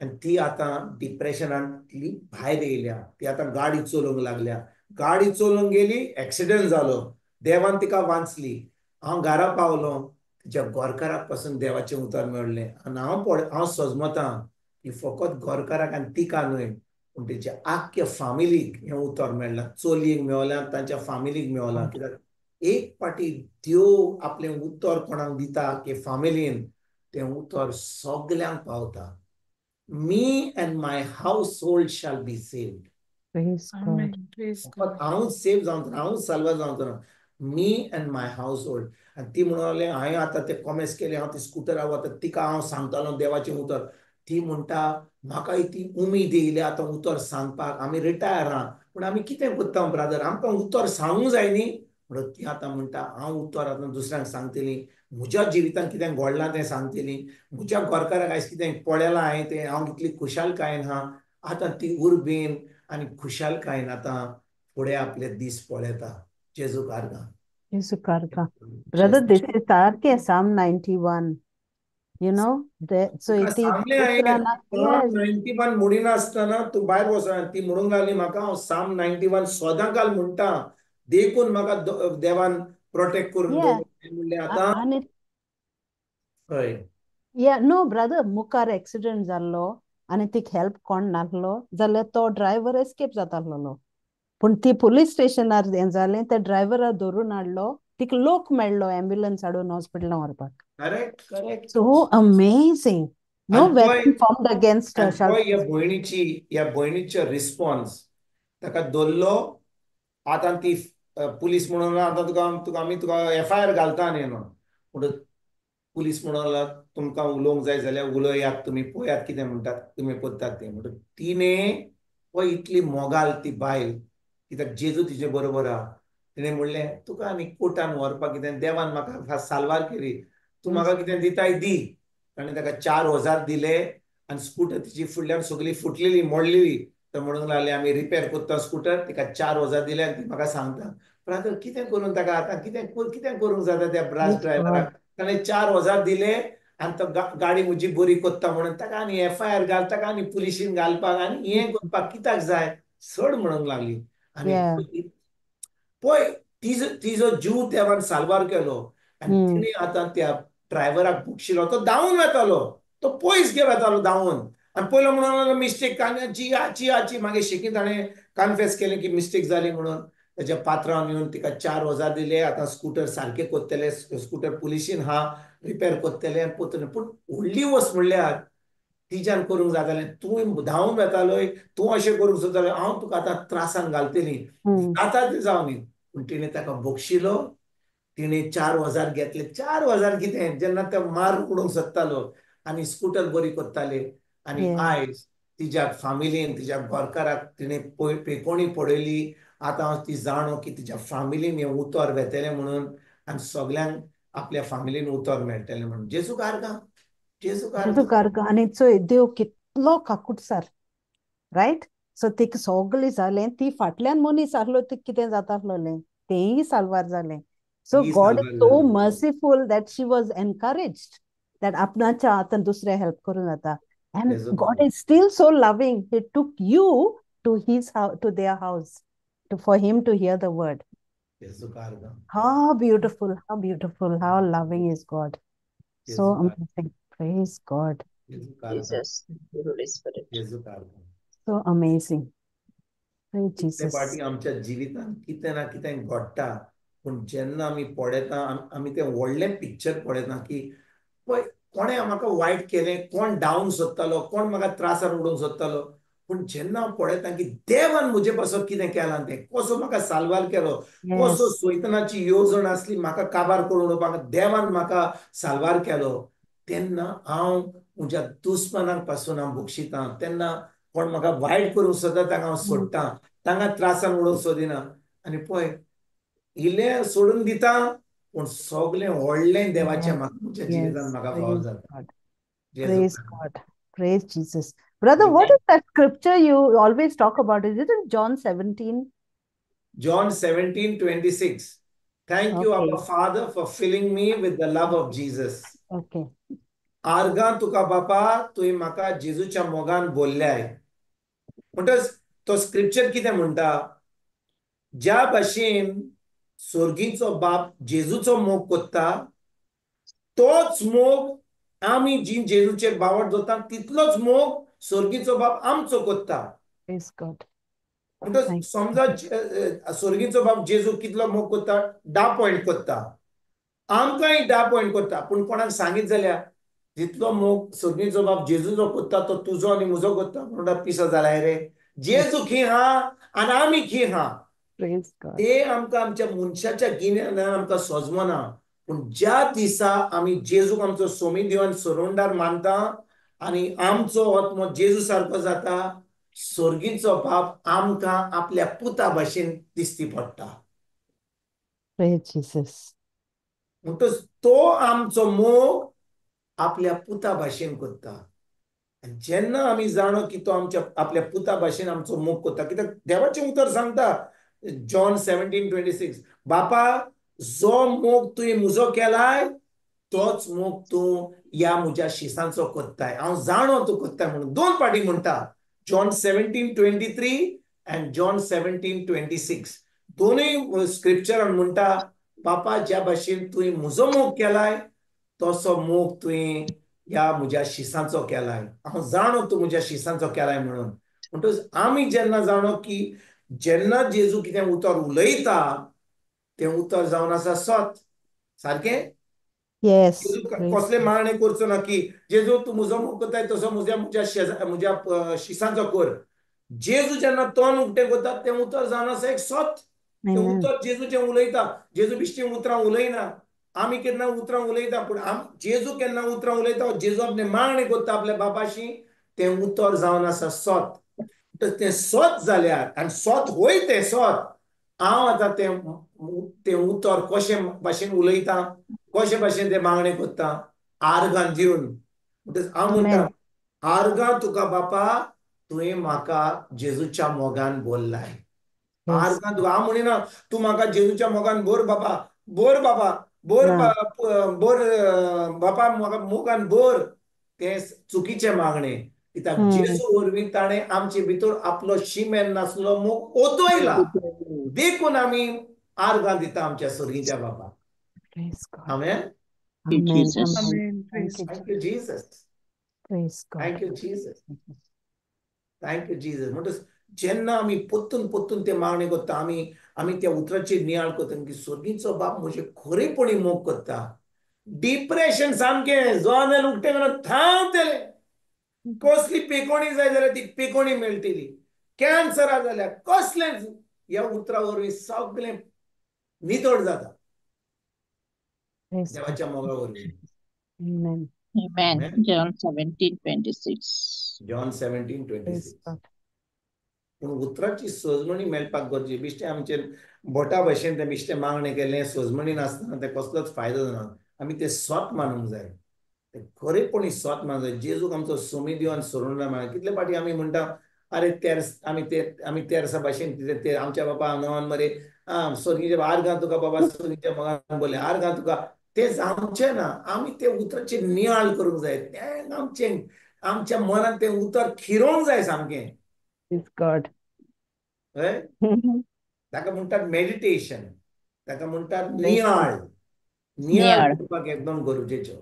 Speaker 3: आनी ती आतां डिप्रेशनांतली भायर येयल्या. ती आतां गाडी चलोवंक लागल्या. गाडी चलोवंक गेली, एक्सिडंट जालो, देवान तिका वांचली. हांव घरा पावलो, तिच्या गोरकाराक पासून देवाचें उतर मेळ्ळें. आनी हांव पळय, हांव सजमतां की फकत गोरकाराक आनी तिका न्हय, पूण तिच्या आख्ख्या फामिलीक हें उतर मेळ्ळां, चलयेक मेवलां, तांच्या फामिलीक मेवलां. कित्याक एक पाटी देव आपलें उतर कोणाक दिता की फामिलीन, तें उतर सगल्यांक पावता. Me and my household shall be saved.
Speaker 4: Praise God.
Speaker 1: Amen. Praise
Speaker 3: फकत
Speaker 1: God.
Speaker 3: हांवूच सेव जावचो ना, हांवूच साल्वार जावचो ना, मी अँड my house hold. आनी ती म्हणूंक लागली, हांवें आतां ते कॉमेस केलें, हांव ती स्कुटरार वता, तिका हांव सांगतालो देवाचें उतर. ती म्हणटा, म्हाका ती उमेद येयल्या आतां उतर सांगपाक. आमी रिटायर आहा, पूण आमी कितें करता ब्रादर, आमकां उतर सांगूंक जाय न्ही. म्हणून ती आतां म्हणटा, हांव उतर आतां दुसऱ्यांक सांगतली, म्हज्या जिवितांत कितें घडलां तें सांगतली, म्हज्या घरकाराक आयज कितें पळयलां हांवें तें, हांव कितली खुशालकायेन आहा. आतां ती उर्बेन आनी खुशालकायेन आतां फुडें आपले दीस पळयता. जेजू कारगा.
Speaker 4: जेजू कारगा. ब्रदर, this is सारकें साम 91. You know, so
Speaker 3: तुका
Speaker 4: ती
Speaker 3: सांगलें हांवें,
Speaker 4: उतरां
Speaker 3: साम
Speaker 4: येस.
Speaker 3: 91 म्हणिनासतना तूं भायर वचना. ती म्हणूंक लागली म्हाका, हांव साम 91 सदां काल म्हणटा, देखून म्हाका देवान प्रोटेक्ट करून
Speaker 4: या
Speaker 3: दवरलें. म्हणलें आतां
Speaker 4: आनी
Speaker 3: हय.
Speaker 4: या नो ब्रदर, मुखार एक्सिडंट जाल्लो आनी तिका हेल्प कोण नासलो जाल्यार तो ड्रायव्हर एस्केप जातालो. पूण ती पुलीस स्टेशनार हें जालें, त्या ड्रायव्हरा धरून हाडलो, तिका लोक मेळ्ळो एम्ब्युलन्स हाडून हॉस्पिटलान व्हरपाक.
Speaker 3: Correct correct.
Speaker 4: So amazing. No
Speaker 3: आनी पळय,
Speaker 4: वेपन फॉर्म्ड अगेन्स्ट
Speaker 3: आनी
Speaker 4: शाल.
Speaker 3: पळय ह्या भयणीचो रिस्पॉन्स, ताका धरलो आतां ती पुलीस म्हणून, आतां तुका तुका आमी तुका एफआयआर घालता न्ही म्हणून. म्हणून पुलीस म्हणून, तुमकां उलोवंक जाय जाल्यार उलयात तुमी, पळयात कितें म्हणटात तुमी, करतात तें. म्हणटकच तिणें पळय, इतली मोगाल ती बायल, कित्याक जेजू तिजे बरोबर आहा. तिणें म्हणलें, तुका आनी कोर्टान व्हरपाक कितें? देवान म्हाका साल्वार केली, तूं म्हाका कितें दिताय दी. ताणें ताका 4000 दिले आनी स्कुटर तिची फुडल्यान सगळी फुटलेली, मोडलेली. तर म्हणूंक लागले, आमी रिपेर करता स्कुटर. तिका 4000 दिले आनी ती म्हाका सांगता, ब्रादर, कितें करूं ताका आतां? कितें कितें करूंक जाता त्या ब्रास ड्रायव्हराक? ताणें 4000 दिले आनी तो गाडी म्हजी बरी कोत्ता म्हणून ताका आनी एफआयआर घाल, ताका आनी पुलिशीन घालपाक आनी हें करपाक कित्याक जाय? चड म्हणूंक लागली. आनी पळय, तिजो तिजो जीव देवान साल्वार केलो आनी तिणें आतां त्या ड्रायव्हराक बक्षिलो. तो धांवून वेतालो, तो पयस घेवन वेतालो धांवून आनी पयलो म्हणून मिस्टेक आची आची आची. मागीर शेकी ताणें कन्फेस केलें की मिस्टेक जाली म्हणून. ताच्या पात्रांव येवन तिका 4000 दिले. आतां स्कुटर सारके कोत्तले, स्कुटर पुलिशीन हा, रिपेर कोत्तले आनी पोत्तले. पूण व्हडली वस्त म्हणल्यार तिज्यान करूंक जातालें. तूं धांवून वेतालोय, तूं अशें करूंक सोदतालो, हांव तुका आतां त्रासान घालतली, जाता तें जावनी. पूण तिणें ताका बक्षिलो. तिणें 4000 घेतले. 4000 कितें, जेन्ना ते मार उडोवंक सोदतालो आनी स्कुटर बरी करताले. आनी आयज तिज्या फामिलीन, तिज्या घरकाराक तिणें पेकोणी पडयली. आतां ती जाणो की तिज्या फामिलीन हें उतर वेतलें म्हणून आनी सगल्यांक आपल्या फामिलीन उतर मेळटलें म्हणून. जेजू आर्गां, जेजू
Speaker 4: जेजू
Speaker 3: आर्गां.
Speaker 4: आर्गां. आनी चोय, देव कितलो काकुटसार, रायट? सो तिका सगळें जालें, ती फाटल्यान मनीस आहलो, तिका कितें जाता आसलोलें, तेंय साल्वार जालें. सो
Speaker 3: ही
Speaker 4: गॉड is
Speaker 3: साल्वार
Speaker 4: सो
Speaker 3: जाली.
Speaker 4: Merciful that she was encouraged that आपणाच्या हातान दुसऱ्या हेल्प करूं जाता. And
Speaker 3: जेजू
Speaker 4: God is still so loving, he took you to his to their house to for him to hear the word.
Speaker 3: जेजू आर्गां.
Speaker 4: How beautiful, how beautiful, how loving is God. So
Speaker 3: जेजू आर्गां.
Speaker 4: amazing. Praise God.
Speaker 3: जेजू आर्गां.
Speaker 2: Jesus, thank you, Holy Spirit.
Speaker 3: जेजू आर्गां.
Speaker 4: So amazing. Praise
Speaker 3: कितले
Speaker 4: Jesus.
Speaker 3: फावटी आमच्या जिवितांत कितें ना कितें घडटा, पूण जेन्ना आमी पळयता, आमी तें व्हडलें पिक्चर पळयता की पळय, कोणें म्हाका वायट केलें, कोण डावन सोदतालो, कोण म्हाका त्रासान उडोवंक सोदतालो. पूण जेन्ना हांव पळयता की देवान म्हजे पासत कितें केलां तें, कसो म्हाका साल्वार केलो, कसो सैतानाची येवजण आसली म्हाका काबार करून उडोवपाक, देवान म्हाका साल्वार केलो, तेन्ना हांव म्हज्या दुस्मानाक पासून हांव बक्षितां. तेन्ना कोण म्हाका वायट करूंक सोदता तांकां हांव सोडटा, तांकां त्रासान उडोवंक सोदिना. आनी पळय, इल्लें सोडून दिता, पूण सगळें व्हडलें देवाचें म्हाका म्हज्या जिवितांत म्हाका फावो
Speaker 4: Praise
Speaker 3: जाता.
Speaker 4: God.
Speaker 3: जेजू.
Speaker 4: Praise God. Praise Jesus. Brother, what is that scripture you always talk about? Is it in John 17?
Speaker 3: John 17:26. Thank you,
Speaker 4: Okay.
Speaker 3: Abba Father, for filling me with the love of Jesus. आर्गां तुका बापा, तुवें म्हाका जेजूच्या मोगान बोल्ल्याय. म्हणटच तो scripture कितें म्हणटा? ज्या भाशेन सोर्गीचो बाप जेजूचो मोग कोत्ता, तोच मोग आमी जी जेजूचेर बावट दवरता, तितलोच मोग सोर्गीचो बाप आमचो कोत्ता.
Speaker 4: Praise God.
Speaker 3: म्हणटच
Speaker 4: Thank
Speaker 3: समजा सोर्गीचो बाप जेजू कितलो मोग कोत्ता? 10 पॉयंट कोत्ता. आमकांय 10 पॉयंट कोत्ता. पूण कोणाक सांगीत जाल्यार, जितलो मोग सोर्गीचो बाप जेजूचो कोत्ता तो तुजो आनी म्हजो कोत्ता, म्हणटा पिसो जालाय रे? जेजू खी हा आनी आमी खी हा?
Speaker 4: Praise God.
Speaker 3: ते आमकां आमच्या मनशाच्या गिन्यानान आमकां सोजमना. पूण ज्या दिसा आमी जेजूक आमचो सोमी दिवन सोरोंडार मानता आनी आमचो आत्मो जेजू सारको जाता, सोर्गीचो बाप आमकां आपल्या पुता भाशेन दिसती पडटा.
Speaker 4: Praise Jesus.
Speaker 3: म्हणटच तो आमचो मोग आपल्या पुता भाशेन करता. आनी जेन्ना आमी जाणो की तो आमच्या आपल्या पुता भाशेन आमचो मोग करता, कित्याक देवाचें उतर सांगता जॉन 17:26, बापा, जो मोग तुवें म्हजो केलाय तोच मोग तूं ह्या म्हज्या शिसांचो कोत्ताय. हांव जाणो तूं कोत्ताय म्हणून दोन फावटी म्हणटा. John 17:23 and John 17:26 दोनूय स्क्रिप्चरान म्हणटा, बापा ज्या भाशेन तुवें म्हजो मोग केलाय तसो मोग तुवें ह्या म्हज्या शिसांचो केलाय. हांव जाणो तूं म्हज्या शिसांचो केलाय म्हणून. म्हणटकच आमी जेन्ना जाणो की जेन्ना जेजू कितें उतर उलयता तें उतर जावन आसा सत. सारकें? कसले मागणें करचो ना की जेजू तूं म्हजो मोग करताय तसो म्हज्या म्हज्या म्हज्या शिसांचो कर. जेजू जेन्ना तोंड उक्तें करता तें उतर जावन आसा एक सत. तें उतर जेजूचें उलयता. जेजू बिश्टीं उतरां उलयना. आमी केन्ना उतरां उलयता, पूण जेजू केन्ना उतरां उलयता, जेजू आपलें मागणें करता आपल्या बापाशी, तें उतर जावन आसा सत. तें सत जाल्यार आनी सत होय तें सत, हांव आतां तें तें उतर कशें भाशेन उलयता, कशें भाशेन तें मागणें करता, आर्गां दिवन. म्हणटच हांव म्हणटा, आर्गां तुका बापा, तुवें म्हाका जेजूच्या मोगान बोल्लाय. आर्गां तुका. हांव म्हणिना तूं म्हाका जेजूच्या मोगान बोर बापा, बोर बापा, बोर बोर बापा, म्हाका मोगान बोर. तें चुकीचें मागणें. कित्याक जेजू वरवीं ताणें आमचे भितर आपलो शिमेन नासलो मोग ओतयला, देखून आमी आर्गां दिता आमच्या सर्गीच्या बाबा. Amen. Thank you Jesus. Thank you Jesus. Thank you Jesus. म्हणटच जेन्ना आमी पोत्तून पोत्तून ते मागणें करता, आमी आमी त्या उतराचेर नियाळ करता की सर्गीचो बाप म्हजे खरेपणी मोग करता. डिप्रेशन सामकें जनेल उक्तें करून थांबतलें. कसली पेकोणी जाय जाल्यार ती पेकोणी मेळटली. कॅन्सरा जाल्यार कसलेंच ह्या उतरा वरवीं सगळें नितळ जाता देवाच्या मोगा वरवीं.
Speaker 2: Amen. John 17:26.
Speaker 3: John 17:26. पूण उतराची सजमणी मेळपाक गरजेची. बिश्टें आमचे बोटा भशेन तें बिश्टें मागणें केलें, सजमणी नासतना तें कसलोच फायदो जायना. आमी तें सत मानूंक जाय, तें खरेपणी सत मानूंक जाय. जेजूक आमचो सोमी दिवन सोडून ना. कितले फावटी आमी म्हणटा, अरे तेर्स, आमी ते आमी तेर्सा भाशेन कितें ते आमच्या बाबा नवान मरे सर्गीच्या आर्गां तुका बाबा, सर्गीच्या मोगान बोले आर्गां तुका. तें जावचें ना. आमी ते उतराचेर नियाळ करूंक जाय. तें आमचें आमच्या मनान तें उतर खिरोवंक जाय सामकें. ताका म्हणटात मेडिटेशन, ताका म्हणटात नियाळ. नियाळ करपाक एकदम गरजेचो.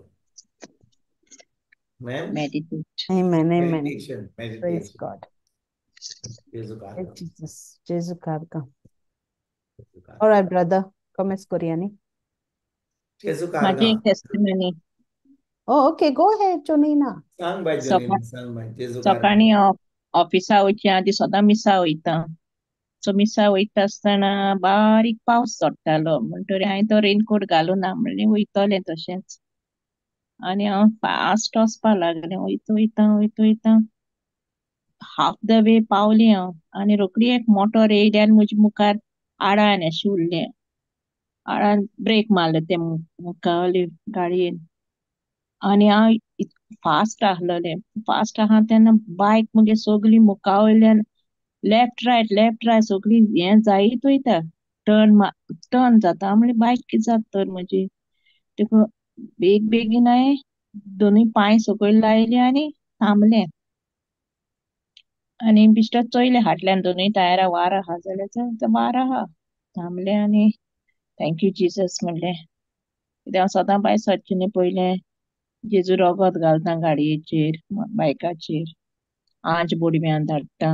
Speaker 3: Meditation, meditation.
Speaker 4: जेजू कारका. All right brother, comments करूया न्ही.
Speaker 3: जेजू
Speaker 2: माझी एक
Speaker 3: कारका.
Speaker 2: Testimony.
Speaker 4: Oh, okay, go ahead, Jonina.
Speaker 3: सांग बाय जोनीना, सांग बाय. जेजू कारका.
Speaker 2: सकाळी ऑफिसा वयचे आदी सदां मिसा वयता. सो मिसा वयता आसतना बारीक पावस चडटालो, म्हणटरी हांवें तो रेनकोट घालूं ना म्हणलें वयतलें तशेंच. आनी हांव फास्ट वचपाक लागलें. वयता वयता वयता वयता हाफ the वे पावलें हांव, आनी रोखडी एक मोटोर येयली आनी म्हज्या मुखार आडान अशें उरलें. आडान ब्रेक मारले ते मुखावले गाडयेन. आनी हांव फास्ट आहलोलें. फास्ट आहा तेन्ना बायक मुगे सगली मुखा वयल्यान लेफ्ट रायट लेफ्ट रायट सगली हें जायत वयता. टर्न टर्न जाता म्हणल्यार बायक कितें जाता तर म्हजी. देखून बेग बेगीन हांवें दोनूय पांय सकयल लायले आनी थांबलें. आनी बिश्टो चोयलें फाटल्यान दोनूय टायरां वार आहा जाल्यार वार आहा. थांबलें आनी thank you Jesus म्हणलें. कित्याक हांव सदां बाय सदचें न्ही पयलें जेजू रोगोत घालता गाडयेचेर बायकाचेर, आंच बोडव्यान धाडटा.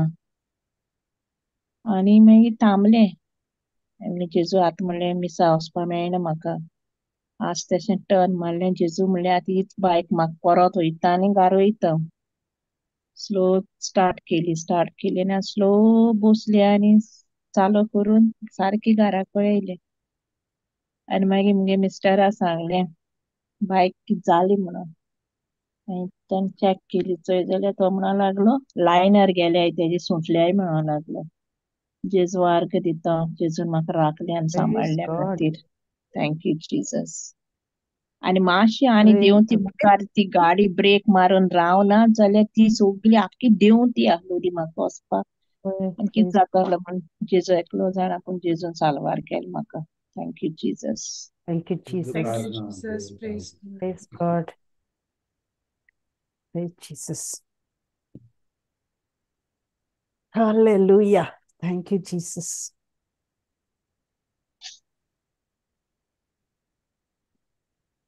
Speaker 2: आनी मागीर थांबलें. म्हणलें जेजू आतां म्हणलें मिसा वचपा मेळना म्हाका. आज तशें टर्न मारलें. जेजू म्हणलें आतां हीच बायक म्हाका परत वयता आनी घार वयता. स्लो स्टार्ट केली, स्टार्ट केली आनी स्लो बसली आनी चालू करून सारकी घरा कडेन येयलें. आनी मागीर मुगे मिस्टरा सांगलें बायक कितें जाली म्हणून. मागीर ताणें चॅक केली चोय जाल्यार तो म्हणूंक लागलो लायनर गेल्याय तेजी सुटल्याय म्हणूंक लागलो. जेजू आर्ग दिता, जेजून म्हाका राखलें आनी सांबाळ्ळ्या खातीर thank you Jesus. आनी मातशी आनी देंवती मुखार ती गाडी ब्रेक मारून रावना जाल्यार ती सगळी आख्खी देंवती आहलोली म्हाका वचपाक. आनी कितें जातालो म्हण जेजू एकलो जाणा, पूण जेजून साल्वार केलो म्हाका. Thank you Jesus.
Speaker 4: Thank you Jesus.
Speaker 1: Thank you, Jesus. Praise God.
Speaker 4: Praise God. Praise Jesus. Hallelujah. Thank you Jesus.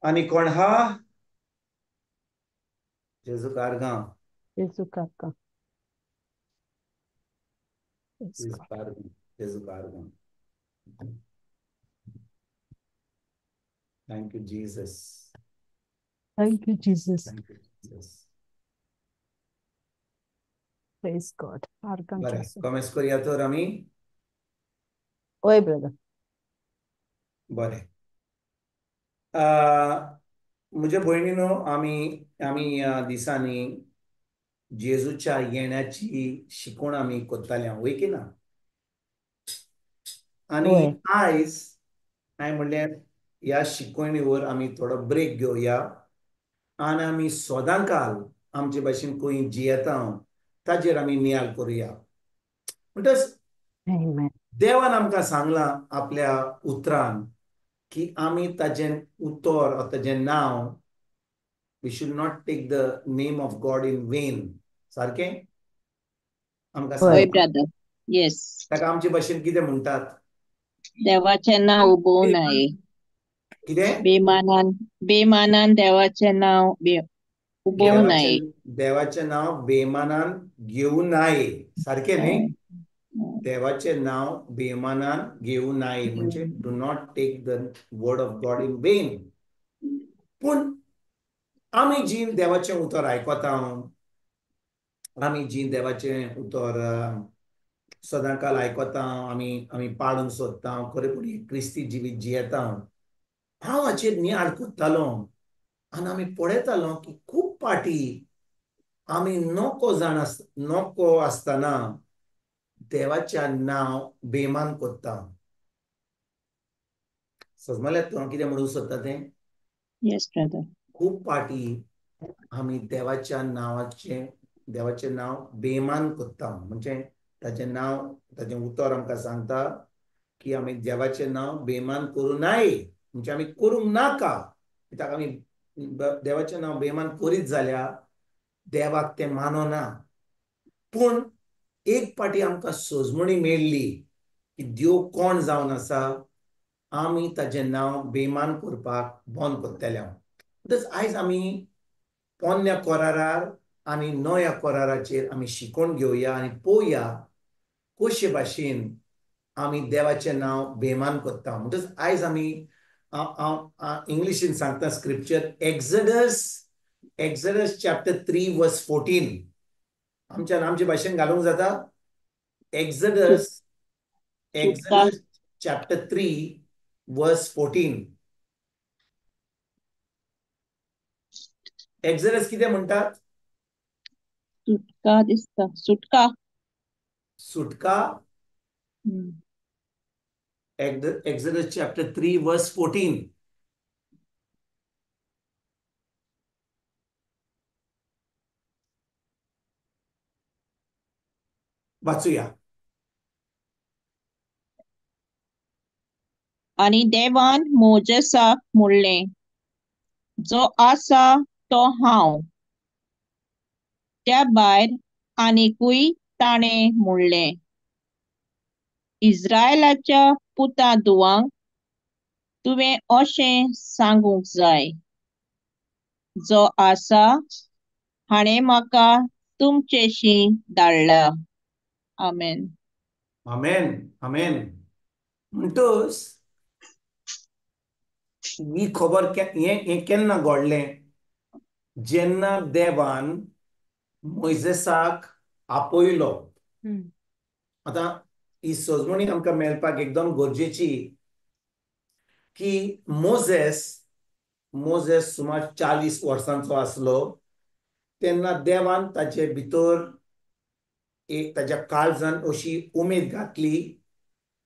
Speaker 3: आनी कोण हा? जेजू कारगांव.
Speaker 4: जेजू कारगांव.
Speaker 3: जेजू कारगांव. जेजू कारगांव. Thank you Jesus.
Speaker 4: Thank you Jesus.
Speaker 3: Thank you Jesus.
Speaker 4: Praise God.
Speaker 3: बरें, कॉमेस करुया तर आमी.
Speaker 4: हय ब्रदर.
Speaker 3: बरें, म्हज्या भयणीनो, आमी आमी ह्या दिसांनी जेजूच्या येण्याची शिकवण आमी करताले, वय की ना? आनी आयज हांवें म्हणलें ह्या शिकवणीवर आमी थोडो ब्रेक घेवया आनी आमी सदांकाल आमचे भाशेन खंय जियेता ताजेर आमी नियाळ करुया. म्हणटच देवान आमकां सांगलां आपल्या उतरान की आमी ताजें उतर, ताजें नांव, we should not take the name of God in vain. सारकें आमकां
Speaker 2: सांगलां. येस.
Speaker 3: ताका आमचे भाशेन कितें म्हणटात?
Speaker 2: देवाचें नांव उबोवं नये.
Speaker 3: कितें?
Speaker 2: बेमानान, बेमानान देवाचें नांव उबोवं नये.
Speaker 3: देवाचें नांव बेमानान घेवं नये. सारकें न्ही? देवाचें नांव बेमानान घेवं नये म्हणजे do not take the word of God in vain. पूण आमी जी देवाचें उतर आयकता, आमी जी देवाचें उतर सदांकाल आयकता, आमी आमी पाळूंक सोदता, खरेपणी क्रिस्ती जिवीत जियेता, हांव हाचेर नियाळ करतालो आनी आमी पळयतालो की खूब पाटी आमी नको जाण नको आसतना देवाच्या नांव बेमान करता. सजमल्यात तूं हांव कितें म्हणूंक सोदता तें?
Speaker 2: Yes brother.
Speaker 3: खूब पाटी आमी देवाच्या नांवाचें, देवाचें नांव बेमान करता. म्हणजे ताचें नांव, ताचें उतर आमकां सांगता की आमी देवाचें नांव बेमान करूं नये. म्हणजे आमी करूंक नाका. कित्याक आमी देवाचें नांव बेमान करीत जाल्यार देवाक तें मानना. पूण एक पाटी आमकां सोजमणी मेळ्ळी की देव कोण जावन आसा, आमी ताचें नांव बेमान करपाक बंद करतले. म्हणटच आयज आमी पोन्न्या करारार आनी नव्या कराराचेर आमी शिकोवन घेवया आनी पळोवया कशे भाशेन आमी देवाचें नांव बेमान करता. म्हणटच आयज आमी हांव इंग्लिशीन सांगता scripture, Exodus, Exodus chapter 3 verse 14. आमच्यान आमचे भाशेन घालूंक जाता? एक्झडस, एक्झडस चॅप्टर 3 वर्स 14. एक्झडस कितें म्हणटात?
Speaker 2: सुटका दिसता. सुटका.
Speaker 3: सुटका. एक्झडस चॅप्टर 3 वर्स 14. वाचूया.
Speaker 2: आनी देवान मोजेसाक म्हणलें, जो आसा तो हांव. त्या भायर आनिकूय ताणें म्हणलें, इस्रायलाच्या पुता धुवांक तुवें अशें सांगूंक जाय, जो आसा हाणें म्हाका तुमचेशी धाडला. आमेन.
Speaker 3: आमेन. आमेन. म्हणटच ही खबर हें केन्ना घडलें? जेन्ना देवान मोयजेसाक आपयलो. आतां ही सजमणी आमकां मेळपाक एकदम गरजेची की मोजेस, मोजेस सुमार 40 वर्सांचो आसलो तेन्ना देवान ताचे भितर एक ताच्या काळजान अशी उमेद घातली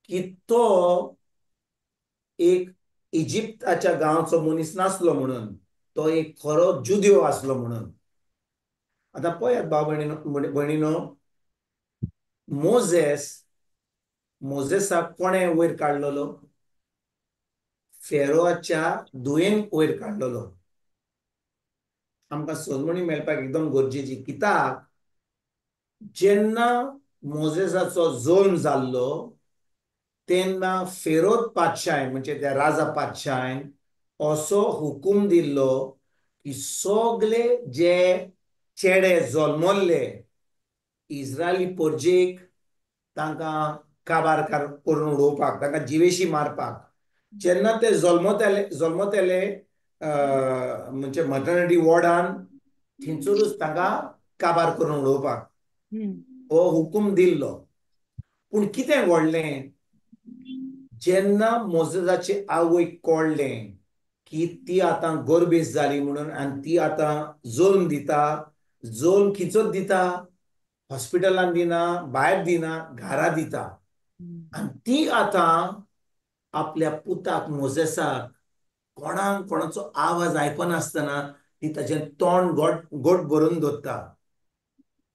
Speaker 3: की तो एक इजिप्ताच्या गांवचो मनीस नासलो म्हणून, तो एक खरो जुदियो आसलो म्हणून. आतां पळयात भाव भयणीनो, मोजेस, मोजेसाक कोणें वयर काडलेलो? फेरोच्या दुयेन वयर काडलेलो. आमकां सोजमणी मेळपाक एकदम गरजेची. कित्याक जेन्ना मोजेसाचो जल्म जाल्लो तेन्ना फेरोद पातशाय म्हणजे त्या राजा पातशायन असो हुकूम दिल्लो की सगळे जे चेडे जल्मल्ले इस्रायली परजेक तांकां काबार करून उडोवपाक, तांकां जिवेशी मारपाक. जेन्ना ते जल्मतले म्हणजे मटर्निटी वॉर्डान थंयसरूच तांकां काबार करून उडोवपाक हो हुकूम दिल्लो. पूण कितें घडलें, जेन्ना मोजेसाचे आवयक कळ्ळें की ती आतां गर्भेस्त जाली म्हणून आनी ती आतां जल्म दिता, जल्म खिचत दिता, हॉस्पिटलान दिना, भायर दिना, घरा दिता. आनी ती आतां आपल्या पुताक मोजेसाक कोणाक कोणाचो आवाज आयकनासतना ती ताचें तोंड गोट गोट भरून दवरता.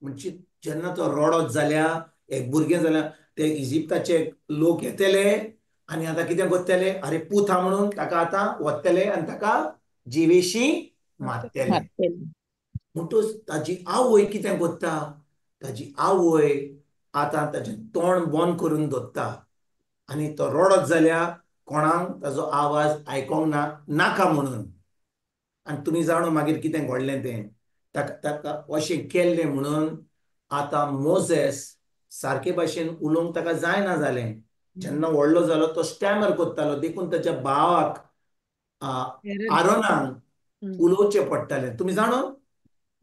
Speaker 3: म्हणजे जेन्ना तो रडत जाल्यार एक भुरगें जाल्यार ते इजिप्ताचे लोक येतले आनी आतां कितें करतले, अरे पूत हा म्हणून ताका आतां वतले आनी ताका जिवेशी मारतले. म्हणटूच ताजी आवय कितें करता, ताजी आवय आतां ताजें तोंड बंद करून दवरता आनी तो रडत जाल्यार कोणाक ताजो आवाज आयकोंक ना नाका म्हणून. आनी तुमी जाणो मागीर कितें घडलें तें, ताका ताका अशें केल्लें म्हणून आतां मोजेस सारके भाशेन उलोवंक ताका जायना जालें. जेन्ना व्हडलो जालो तो स्टॅमर करतालो, देखून ताच्या भावाक आरोनाक उलोवचें पडटालें. तुमी जाणो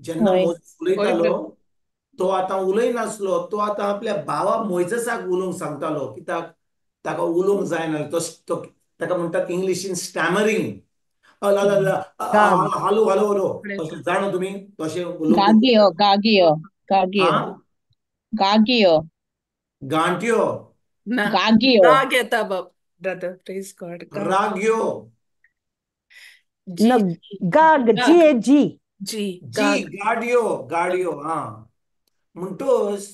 Speaker 3: जेन्ना मोजेस उलयतालो तो आतां उलयनासलो, तो आतां आपल्या भावा मोयजेसाक उलोवंक सांगतालो, कित्याक ताका उलोवंक जायना. तो ताका म्हणटात इंग्लिशीन स्टॅमरींग, हालो हालो हालो तशें जाणो तुमी, तशें उलोवंक.
Speaker 2: गागियो गागियो गागियो
Speaker 3: गांठयो
Speaker 2: गागियो
Speaker 6: राग येता बाब ब्रदर, प्रेज गॉड.
Speaker 3: राग्यो
Speaker 4: गाग, जी ए जी
Speaker 6: जी
Speaker 3: जी गाडियो गाडियो. हा, म्हणटूच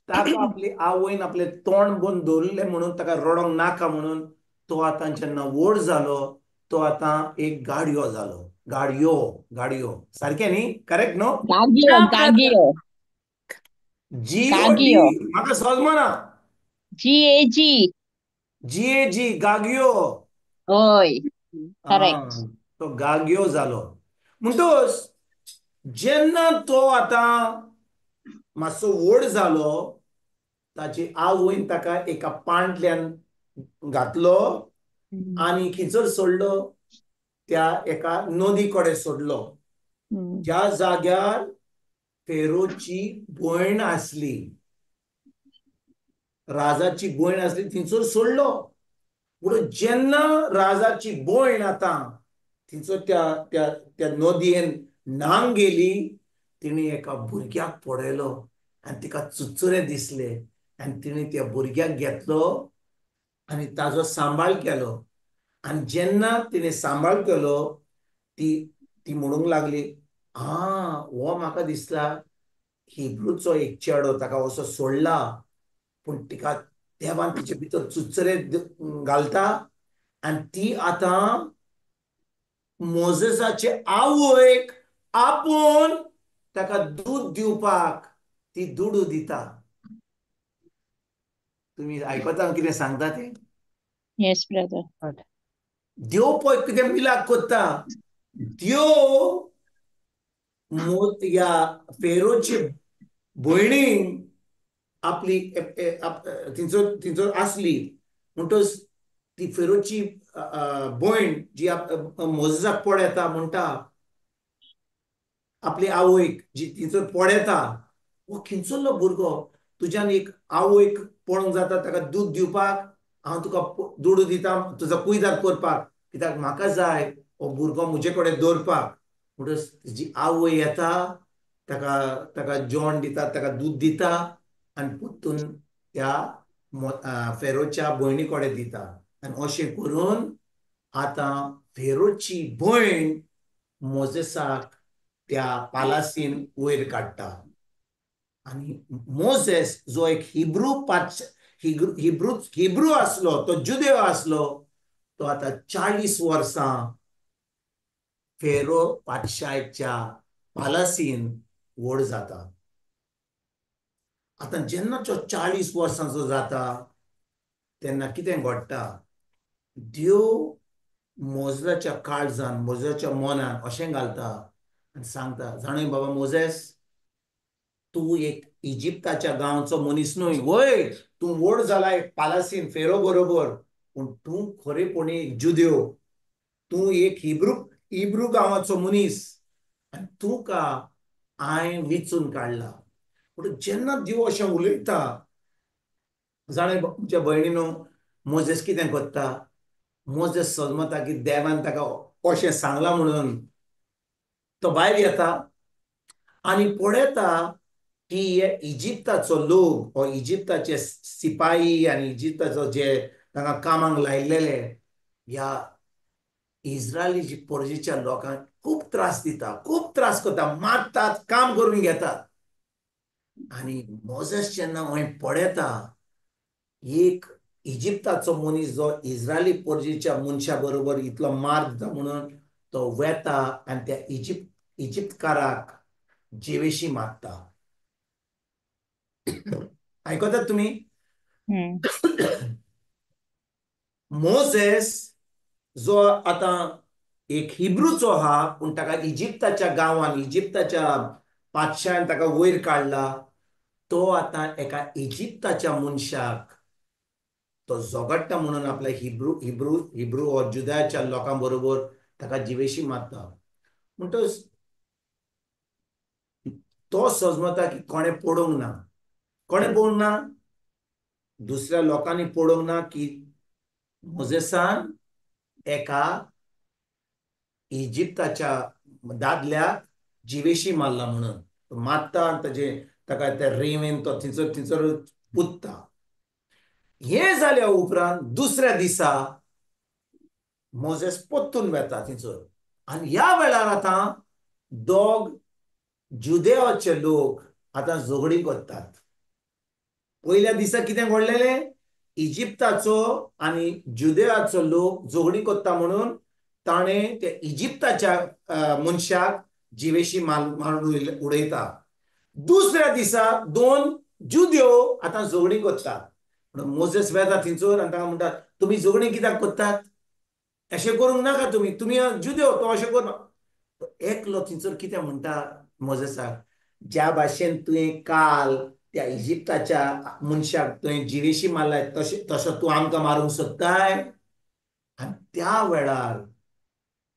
Speaker 3: ताका आपली आवयन आपलें तोंड बंद दवरलें म्हणून ताका रडोंक नाका म्हणून तो आतां जेन्ना व्हड जालो तो आतां एक गाडयो जालो. गाडयो गाडयो सारकें न्ही, करेक्ट न्हू?
Speaker 2: गागियो गागियो
Speaker 3: जी ओ डी म्हाका समजना.
Speaker 2: जी ए जी
Speaker 3: जी ए जी गागियो.
Speaker 2: हय करेक्ट,
Speaker 3: तो गागियो जालो. म्हणटूच जेन्ना तो आतां मातसो व्हड जालो ताची आवयन ताका एका पांटल्यान घातलो आनी खिचर सोडलो, त्या एका नदी कडेन सोडलो, ज्या जाग्यार फेरोची भयण आसली, राजाची भयण आसली, थंयसर सोडलो. पूण जेन्ना राजाची भयण आतां थंयसर त्या त्या त्या नदयेन न्हांग गेली, तिणें एका भुरग्याक पळयलो आनी तिका चुचुरे दिसले आनी तिणें त्या भुरग्याक घेतलो आनी ताजो सांबाळ केलो. आनी जेन्ना तिणें सांबाळ केलो ती ती म्हणूंक लागली, आं हो म्हाका दिसला हिब्रूचो एक चेडो, ताका असो सोडला, पूण तिका देवान तिचे भितर चुचरे घालता आनी ती आतां मोजेसाचे आवयक आपोवन ताका दूद दिवपाक ती दुडू दिता. तुमी आयकता कितें सांगता तें?
Speaker 2: Yes brother.
Speaker 3: देव पळय कितें मिलाक करता. देव ह्या फेरोचे भयणीन आपली थंयसर थंयसर आसली म्हणटच ती फेरोची भयण जी मोजेसाक पळयता म्हणटा आपली आवयक जी थंयसर पळयता, हो खंयसरलो भुरगो, तुज्यान एक आवयक पळोवंक जाता ताका दूद दिवपाक, हांव तुका दुडू दिता तुजो कुयदाद करपाक, कित्याक म्हाका जाय हो भुरगो म्हजे कडेन दवरपाक. म्हणटच तिजी आवय येता, ताका ताका जेवण दिता, ताका दूद दिता आनी परतून त्या फेरोच्या भयणी कडेन दिता. आनी अशें करून आतां फेरोची भयण मोजेसाक त्या पालासीन वयर काडटा. आनी मोजेस जो एक हिब्रू हिब्रू हिब्रू आसलो, तो जुदेव आसलो, तो आतां 40 वर्सां फेरो पातशायच्या पालासीन व्हड जाता. आतां जेन्ना तो 40 वर्सांचो जाता तेन्ना कितें घडटा, देव मोजलाच्या काळजान, मोजलाच्या मनान अशें घालता आनी सांगता, जाणूय बाबा मोजेस, तूं एक इजिप्ताच्या गांवचो मनीस न्हय, वय तूं व्हड जाला एक पालासीन फेरो बरोबर, पूण तूं खरेपणी एक जुदेव, तूं एक हिब्रू हिब्रू गांवाचो मनीस आनी तुका हांवें विचून काडला. पूण जेन्ना देव अशें उलयता, जाणें म्हज्या भयणीनो, मोजेस कितें करता, मोजेस समजता की देवान ताका अशें सांगलां म्हणून तो भायर येता आनी पळयता की हे इजिप्ताचो लोक हो इजिप्ताचे सिपाही आनी इजिप्ताचो जे तांकां कामाक लायिल्लेले ह्या इस्रायली परजेच्या लोकांक खूब त्रास दिता, खूब त्रास करता, मारतात, काम करून घेतात. आनी मोजेस जेन्ना हय पळयता एक इजिप्ताचो मनीस जो इस्रायली परजेच्या मनशा बरोबर इतलो मार दिता म्हणून तो वेता आनी त्या इजिप्तकाराक जिवेशी मारता. आयकतात तुमी? मोजेस जो आतां एक हिब्रूचो आहा पूण ताका इजिप्ताच्या गांवान, इजिप्ताच्या पातशान ताका वयर काडला, तो आतां एका इजिप्ताच्या मनशाक तो झगडटा म्हणून आपल्या हिब्रू हिब्रू हिब्रू वा जुदाच्या लोकां बरोबर ताका जिवेशी मारता. म्हणटच तो सजमता की कोणें पडोवंक ना, कोणें पळोवंक ना, दुसऱ्या लोकांनी पळोवंक ना की मोजेसान एका इजिप्ताच्या दादल्याक जिवेशी मारला म्हणून. मारता आनी ताजे ताका त्या रेंवेन तो थंयसर थंयसर पुत्ता. हें जाल्या उपरांत दुसऱ्या दिसा मोजेस परतून वेता थंयसर आनी ह्या वेळार आतां दोग जुदेवाचे लोक आतां झगडीं करतात. पयल्या दिसा कितें घडलेलें, इजिप्ताचो आनी जुदेवाचो लोक झगडीं करता म्हणून ताणें त्या इजिप्ताच्या मनशाक जिवेशी मारून उडयता. दुसऱ्या दिसा दोन जुदेव आतां झगडीं करतात. म्हणून मोजेस वेता थंयसर आनी तांकां म्हणटात, तुमी झगडीं कित्याक करतात, अशें करूंक नाका, तुमी तुमी जुदेव, तो अशें करूं. एकलो थंयसर कितें म्हणटा मोजेसाक, ज्या भाशेन तुवें काल त्या इजिप्ताच्या मनशाक तुवें जिवेशी मारलाय तशें तसो तूं आमकां मारूंक सोदताय. आनी त्या वेळार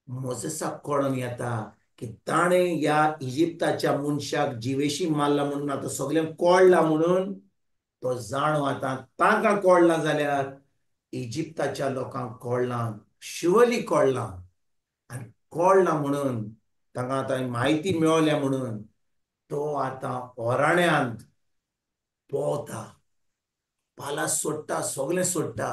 Speaker 3: मोजेसाक कळोन येता की ताणें ह्या इजिप्ताच्या मनशाक जिवेशी मारला म्हणून आतां सगल्यांक कळ्ळां म्हणून तो जाणो आतां तांकां कळ्ळां जाल्यार इजिप्ताच्या लोकांक कळ्ळां, शुअरली कळ्ळां. आनी कळ्ळां म्हणून तांकां आतां म्हायती मेळ्ळ्या म्हणून तो आतां ओराण्यांत पोवता, पालास सोडटा, सगळें सोडटा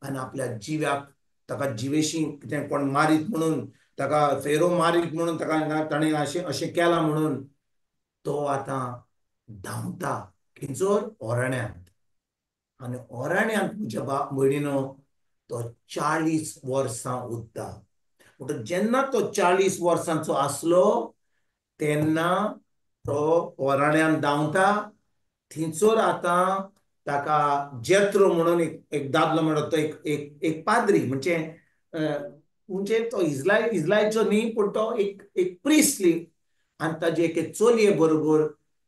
Speaker 3: आनी आपल्या जिव्याक ताका जिवेशी कितें कोण मारीत म्हणून, ताका फेरो मारीत म्हणून ताका ताणें अशें अशें केलां म्हणून तो आतां धांवता खंयसर, ओराण्यांत. आनी ओराण्यांत म्हज्या भयणीनो तो 40 वर्सां उरता. म्हणटकच जेन्ना तो 40 वर्सांचो आसलो तेन्ना तो ओराण्यांत धांवता. थंयसर आतां ताका जेत्रो म्हणून एक एक दादलो म्हणटा, तो एक एक एक पाद्री, म्हणजे म्हणजे तो इस्रायलचो न्ही पूण तो एक एक प्रिस्टली, आनी ताजे एके चलये बरोबर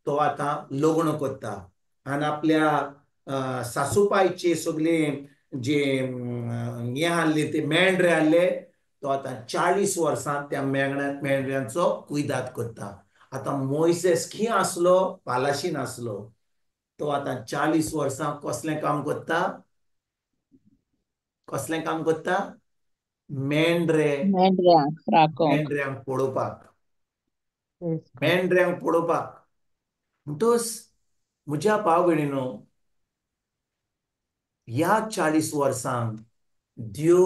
Speaker 3: तो आतां लग्न करता आनी आपल्या सासूपायचे सगळे जे हें आहले ते मेंढरे आहले तो आतां 40 वर्सां त्या मेंढऱ्यांचो कुयदाद करता. आतां मोयसेस खंय आसलो, पालाशीन आसलो. तो आतां 40 वर्सां कसलें काम करता, कसलें काम करता, मेंढरे मेंढऱ्यांक पळोवपाक, मेंढऱ्यांक पळोवपाक. म्हणटच म्हज्या भाव भयणीनो, ह्या 40 वर्सांक देव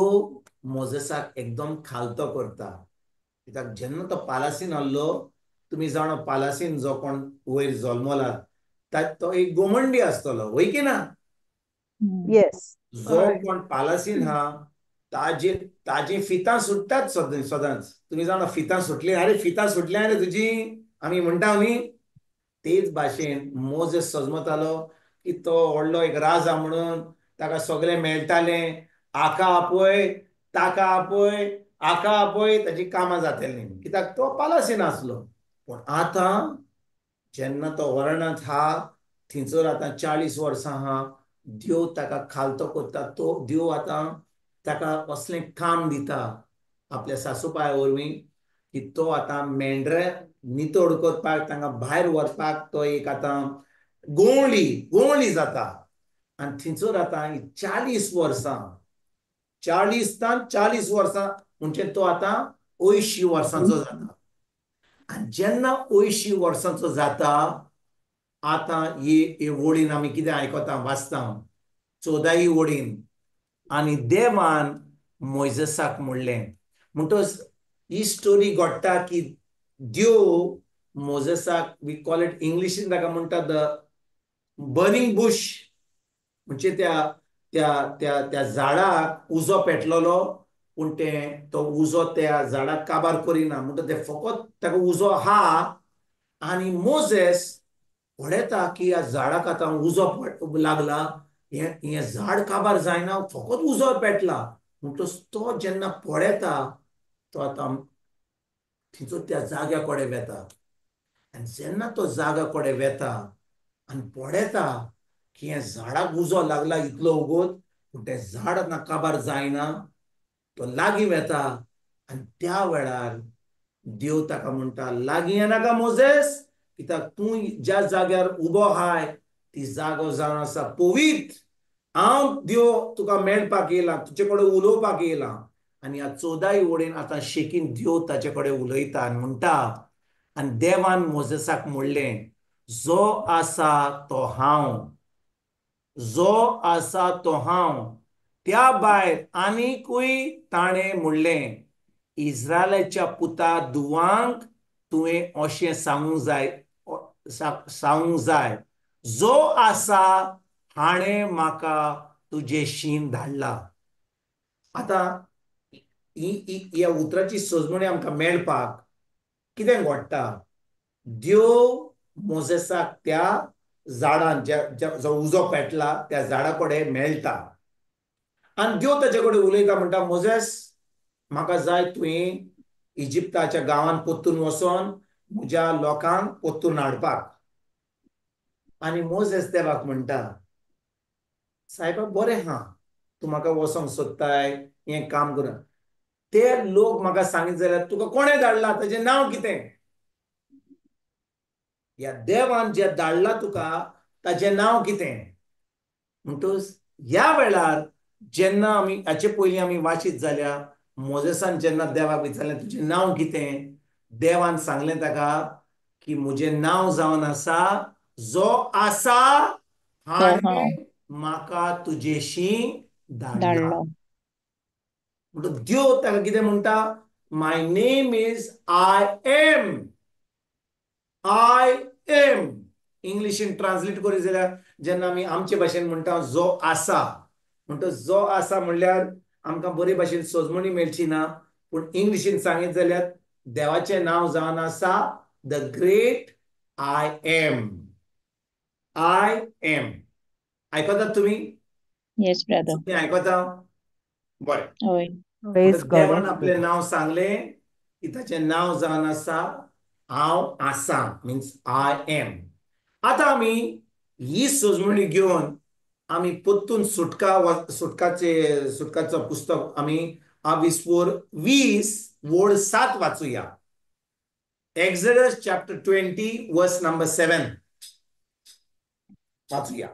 Speaker 3: मोजेसाक एकदम खालतो करता. कित्याक जेन्ना तो पालासीन आहलो, तुमी जाणा पालासीन जो कोण वयर जल्मला तो एक गोमंडी आसतलो, वय की ना?
Speaker 4: येस.
Speaker 3: जो कोण पालासीन हा ताजे ताजी फितां सुट्टात सदांच. तुमी जाणा फितां सुटलीं, अरे फितां सुटलीं रे तुजी, आमी म्हणटा न्ही. तेच भाशेन मोजेस सजमतालो की तो व्हडलो एक राजा म्हणून ताका सगळें मेळटालें. आका आपय, ताका आपय, आका आपय, ताची कामां जातलीं, कित्याक तो पालासीन आसलो. पूण आतां जेन्ना तो वरणांत हा, थंयसर आतां 40 वर्सां आहा, देव ताका खालतो करता. तो देव आतां ताका असलें काम दिता आपल्या सासूपाय वरवीं की तो आतां मेंढरे नितळ करपाक, तांकां भायर व्हरपाक तो एक आतां गोंवळी गोंवळी जाता. आनी थंयसर आतां 40 वर्सां, 40 तान 40 वर्सां म्हणजे तो आतां 80 वर्सांचो जाता. आनी जेन्ना 80 वर्सांचो जाता, आतां हे वळीन आमी कितें आयकता, वाचता 14 वळीन, आनी देवान मोयजेसाक म्हणलें. म्हणटच ही स्टोरी घडटा की देव मोजेसाक, we call it इंग्लिशीन ताका म्हणटा the burning Bush, म्हणजे त्या त्या त्या त्या झाडाक उजो पेटलेलो, पूण तें तो उजो त्या झाडाक काबार करिना, म्हणटा तें फकत ताका उजो आहा. आनी मोजेस पळयता की ह्या झाडाक आतां उजो लागला, हें झाड काबार जायना, फकत उजो पेटला. म्हणटच तो जेन्ना पळयता, तो आतां थंयचो त्या जाग्या कडेन वेता. आनी जेन्ना तो जाग्या कडेन वेता आनी पळयता की हें झाडाक उजो लागला इतलो उगोत, पूण तें झाड आतां काबार जायना, तो लागीं वेता. आनी त्या वेळार देव ताका म्हणटा, लागीं येनाका मोजेस, कित्याक तूं ज्या जाग्यार उबो आहाय ती जागो जावन आसा पवित्र. हांव देव तुका मेळपाक येयलां, तुजे कडेन उलोवपाक येयलां. आनी ह्या 14 वळीन आतां शेकीन देव ताचे कडेन उलयता आनी म्हणटा, आनी देवान मोजेसाक म्हणलें, जो आसा तो हांव, जो आसा तो हांव. त्या भायर आनीकूय ताणें म्हणलें, इस्रायलाच्या पुता दुवांक तुवें अशें सांगूंक जाय, सांगूंक जाय, जो आसा हाणें म्हाका तुजें शीन धाडला. आतां ह्या उतराची सजमणी आमकां मेळपाक कितें घडटा, देव मोजेसाक त्या झाडान जो उजो पेटला त्या झाडा कडेन मेळटा. आनी देव ताचे कडेन उलयता, म्हणटा, मोजेस म्हाका जाय तुवें इजिप्ताच्या गांवांत परतून वचोन म्हज्या लोकांक परतून हाडपाक. आनी मोजेस देवाक म्हणटा, सायबा बरें आहा, तूं म्हाका वचोंक सोदताय, हें काम करून ते लोक म्हाका सांगीत जाल्यार तुका कोणें धाडला, ताजें नांव कितें? ह्या देवान जें धाडला तुका ताजें नांव कितें? म्हणटच ह्या वेळार जेन्ना आमी हाचे पयलीं आमी वाचीत जाल्यार मोजेसान जेन्ना देवाक विचारलें तुजें नांव कितें, देवान सांगलें ताका की म्हजें नांव जावन आसा जो आसा हाणें म्हाका तुजेशी धाडला. म्हणटच देव ताका कितें म्हणटा, my name is I am. I am इंग्लिशीन translate करीत जाल्यार जेन्ना आमी आमचे भाशेन म्हणटा जो आसा, म्हणटच जो आसा म्हणल्यार आमकां बरे भाशेन सजमणी मेळची ना, पूण इंग्लिशीन सांगीत जाल्यार देवाचें नांव जावन आसा the great I am. I am. आयकतात तुमी?
Speaker 2: Yes brother.
Speaker 3: तुमी आयकता? बरें.
Speaker 2: हय.
Speaker 3: देवान आपलें नांव सांगलें की ताचें नांव जावन आसा हांव आसा, मिन्स I am. आतां आमी ही सजमणी घेवन आमी परतून सुटका सुटकाचे सुटकाचो पुस्तक आमी आविस्वोर 20 वोड 7 वाचुया. एक्सोडस चॅप्टर 20 वर्स नंबर 7 वाचुया.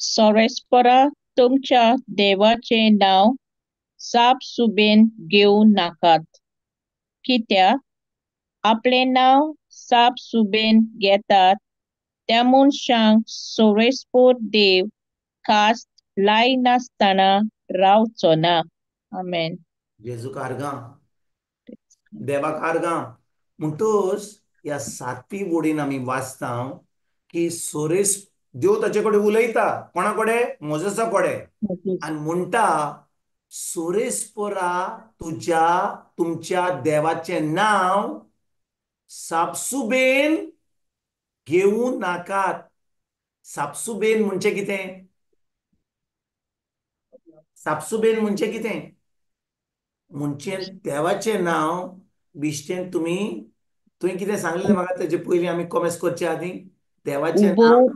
Speaker 2: सोरेस्परा तुमच्या देवाचें नांव साप सुबेन घेवं नाकात, कित्याक आपलें नांव साप सुबेन घेतात त्या मनशांक सोरेस्पोर देव खास लायनासतना रावचो ना. आमेन.
Speaker 3: जेजूक आर्गां, देवाक आर्गां. म्हणटच ह्या 7वी वोडीन आमी वाचता की सोरेस देव ताचे कडेन उलयता. कोणा कडेन? मोजेसा कडेन. आनी म्हणटा, सोरेस्पोरा तुज्या तुमच्या देवाचें नांव सापसुबेन घेवं नाकात. सापसुबेन म्हणजे कितें? सापसुबेन म्हणजे कितें? म्हणजे देवाचें नांव बिश्टेन तुमी, तुवें कितें सांगलें म्हाका तेजे पयलीं आमी कॉमेस करचे आदीं? देवाचें नांव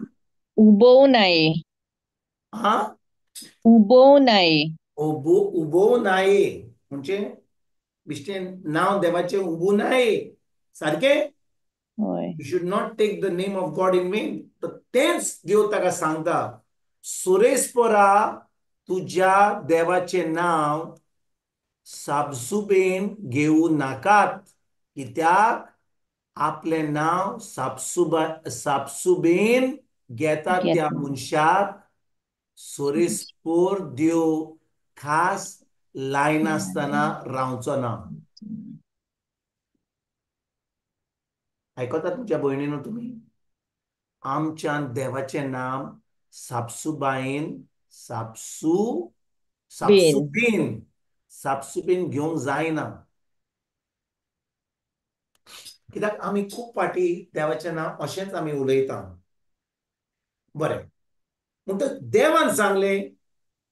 Speaker 2: उबोव नाये.
Speaker 3: हा,
Speaker 2: उबोव नाये.
Speaker 3: उबोव नाये म्हणजे बिश्टेन नांव देवाचें उबू नाये. सारकें? You should not take the name of God in vain. तर तेंच देव ताका सांगता, सुरेस्पोरा तुज्या देवाचें नांव सापसुबेन घेवं नाकात. कित्याक? आपलें नांव सापसुबेन घेता त्या मनशाक सोरेस्पोर देव खास लायनासतना रावचो ना. आयकता तुमच्या भयणीनो तुमी? आमच्यान देवाचें नांव सापसुबायेन सापसुबेन सापसुबेन घेवंक जायना. कित्याक आमी खूब फाटी देवाचें नांव अशेंच आमी उलयता. बरें, म्हणटच देवान सांगलें,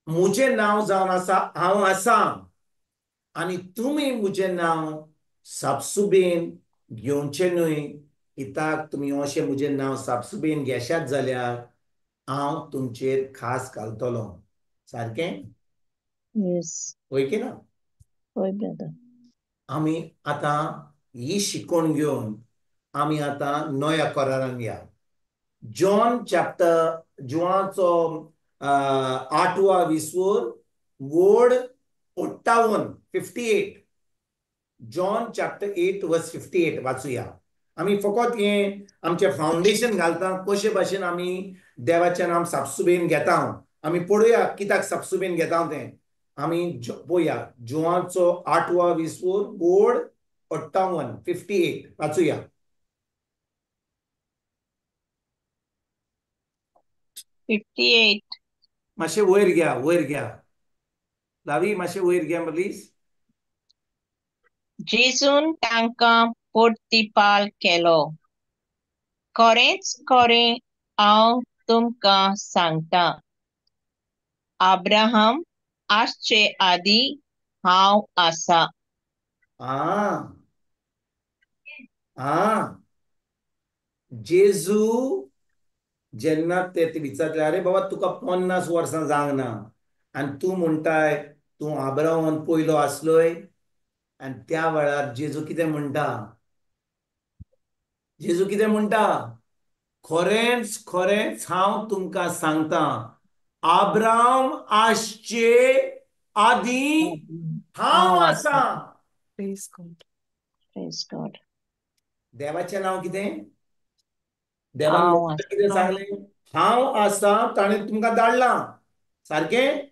Speaker 3: म्हजें नांव जावन आसा हांव आसा, आनी तुमी म्हजें नांव सापसुबेन घेवचें न्हय. कित्याक तुमी अशें म्हजें नांव सापसुबेन घेशात जाल्यार हांव तुमचेर खास घालतलो. सारकें? वय की ना? आमी आतां ही शिकवण घेवन आमी आतां नव्या करारान या. जॉन चॅप्टर, जुवाचो 8वा विसवूर वोड 58, 58. जॉन चॅप्टर 8 वर्स 58 वाचुया. आमी फकत हें आमचें फावंडेशन घालता, कशे भाशेन आमी देवाचें नांव सापसुबेन घेता. आमी पळोवया कित्याक सापसुबेन घेता तें. आमी पळोवया जुवाचो 8वा विसवूर वोड 58, 58 वाचुया.
Speaker 2: 58.
Speaker 3: मातशें वयर घ्या, वयर घ्या लावी, मातशें वयर घ्या प्लीज.
Speaker 2: जेजून तांकां प्रतिपाल केलो, खरेंच खरें हांव तुमकां सांगता, अब्राहम आसचे आदीं हांव आसा.
Speaker 3: आ जेजू जेन्ना ते विचारले, अरे बाबा तुका 50 वर्सां जावंक ना आनी तूं म्हणटाय तूं आब्राहामान पयलो आसलोय. आनी त्या वेळार जेजू कितें म्हणटा? जेजू कितें म्हणटा? खरेंच खरेंच हांव तुमकां सांगता, आब्राहाम आसचे आदीं हांव आसा. देवाचें नांव कितें? देवान कितें सांगलें? हांव आसा, ताणें तुमकां धाडलां. सारकें?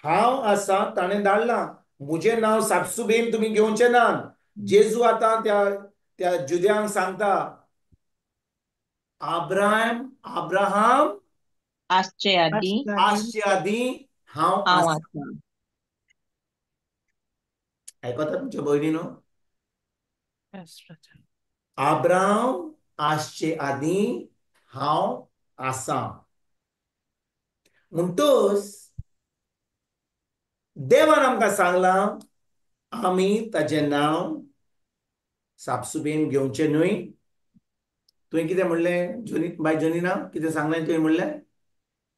Speaker 3: हांव आसा, ताणें धाडलां. म्हजें नांव सापसुबेन तुमी घेवचें ना. जेजू आतां त्या त्या जुद्यांक सांगता, आब्राहाम आब्राहाम
Speaker 2: आसचे आदीं
Speaker 3: आसचे आदीं हांव आसा. आयकता तुमच्या भयणीनो? आब्राहाम आसचे आदीं हांव आसा. म्हणटच देवान आमकां सांगलां आमी ताचें नांव सापसुबेन घेवचें न्हय. तुवें कितें म्हणलें जोनी बाय जोनीना? कितें सांगलें तुवें म्हणलें?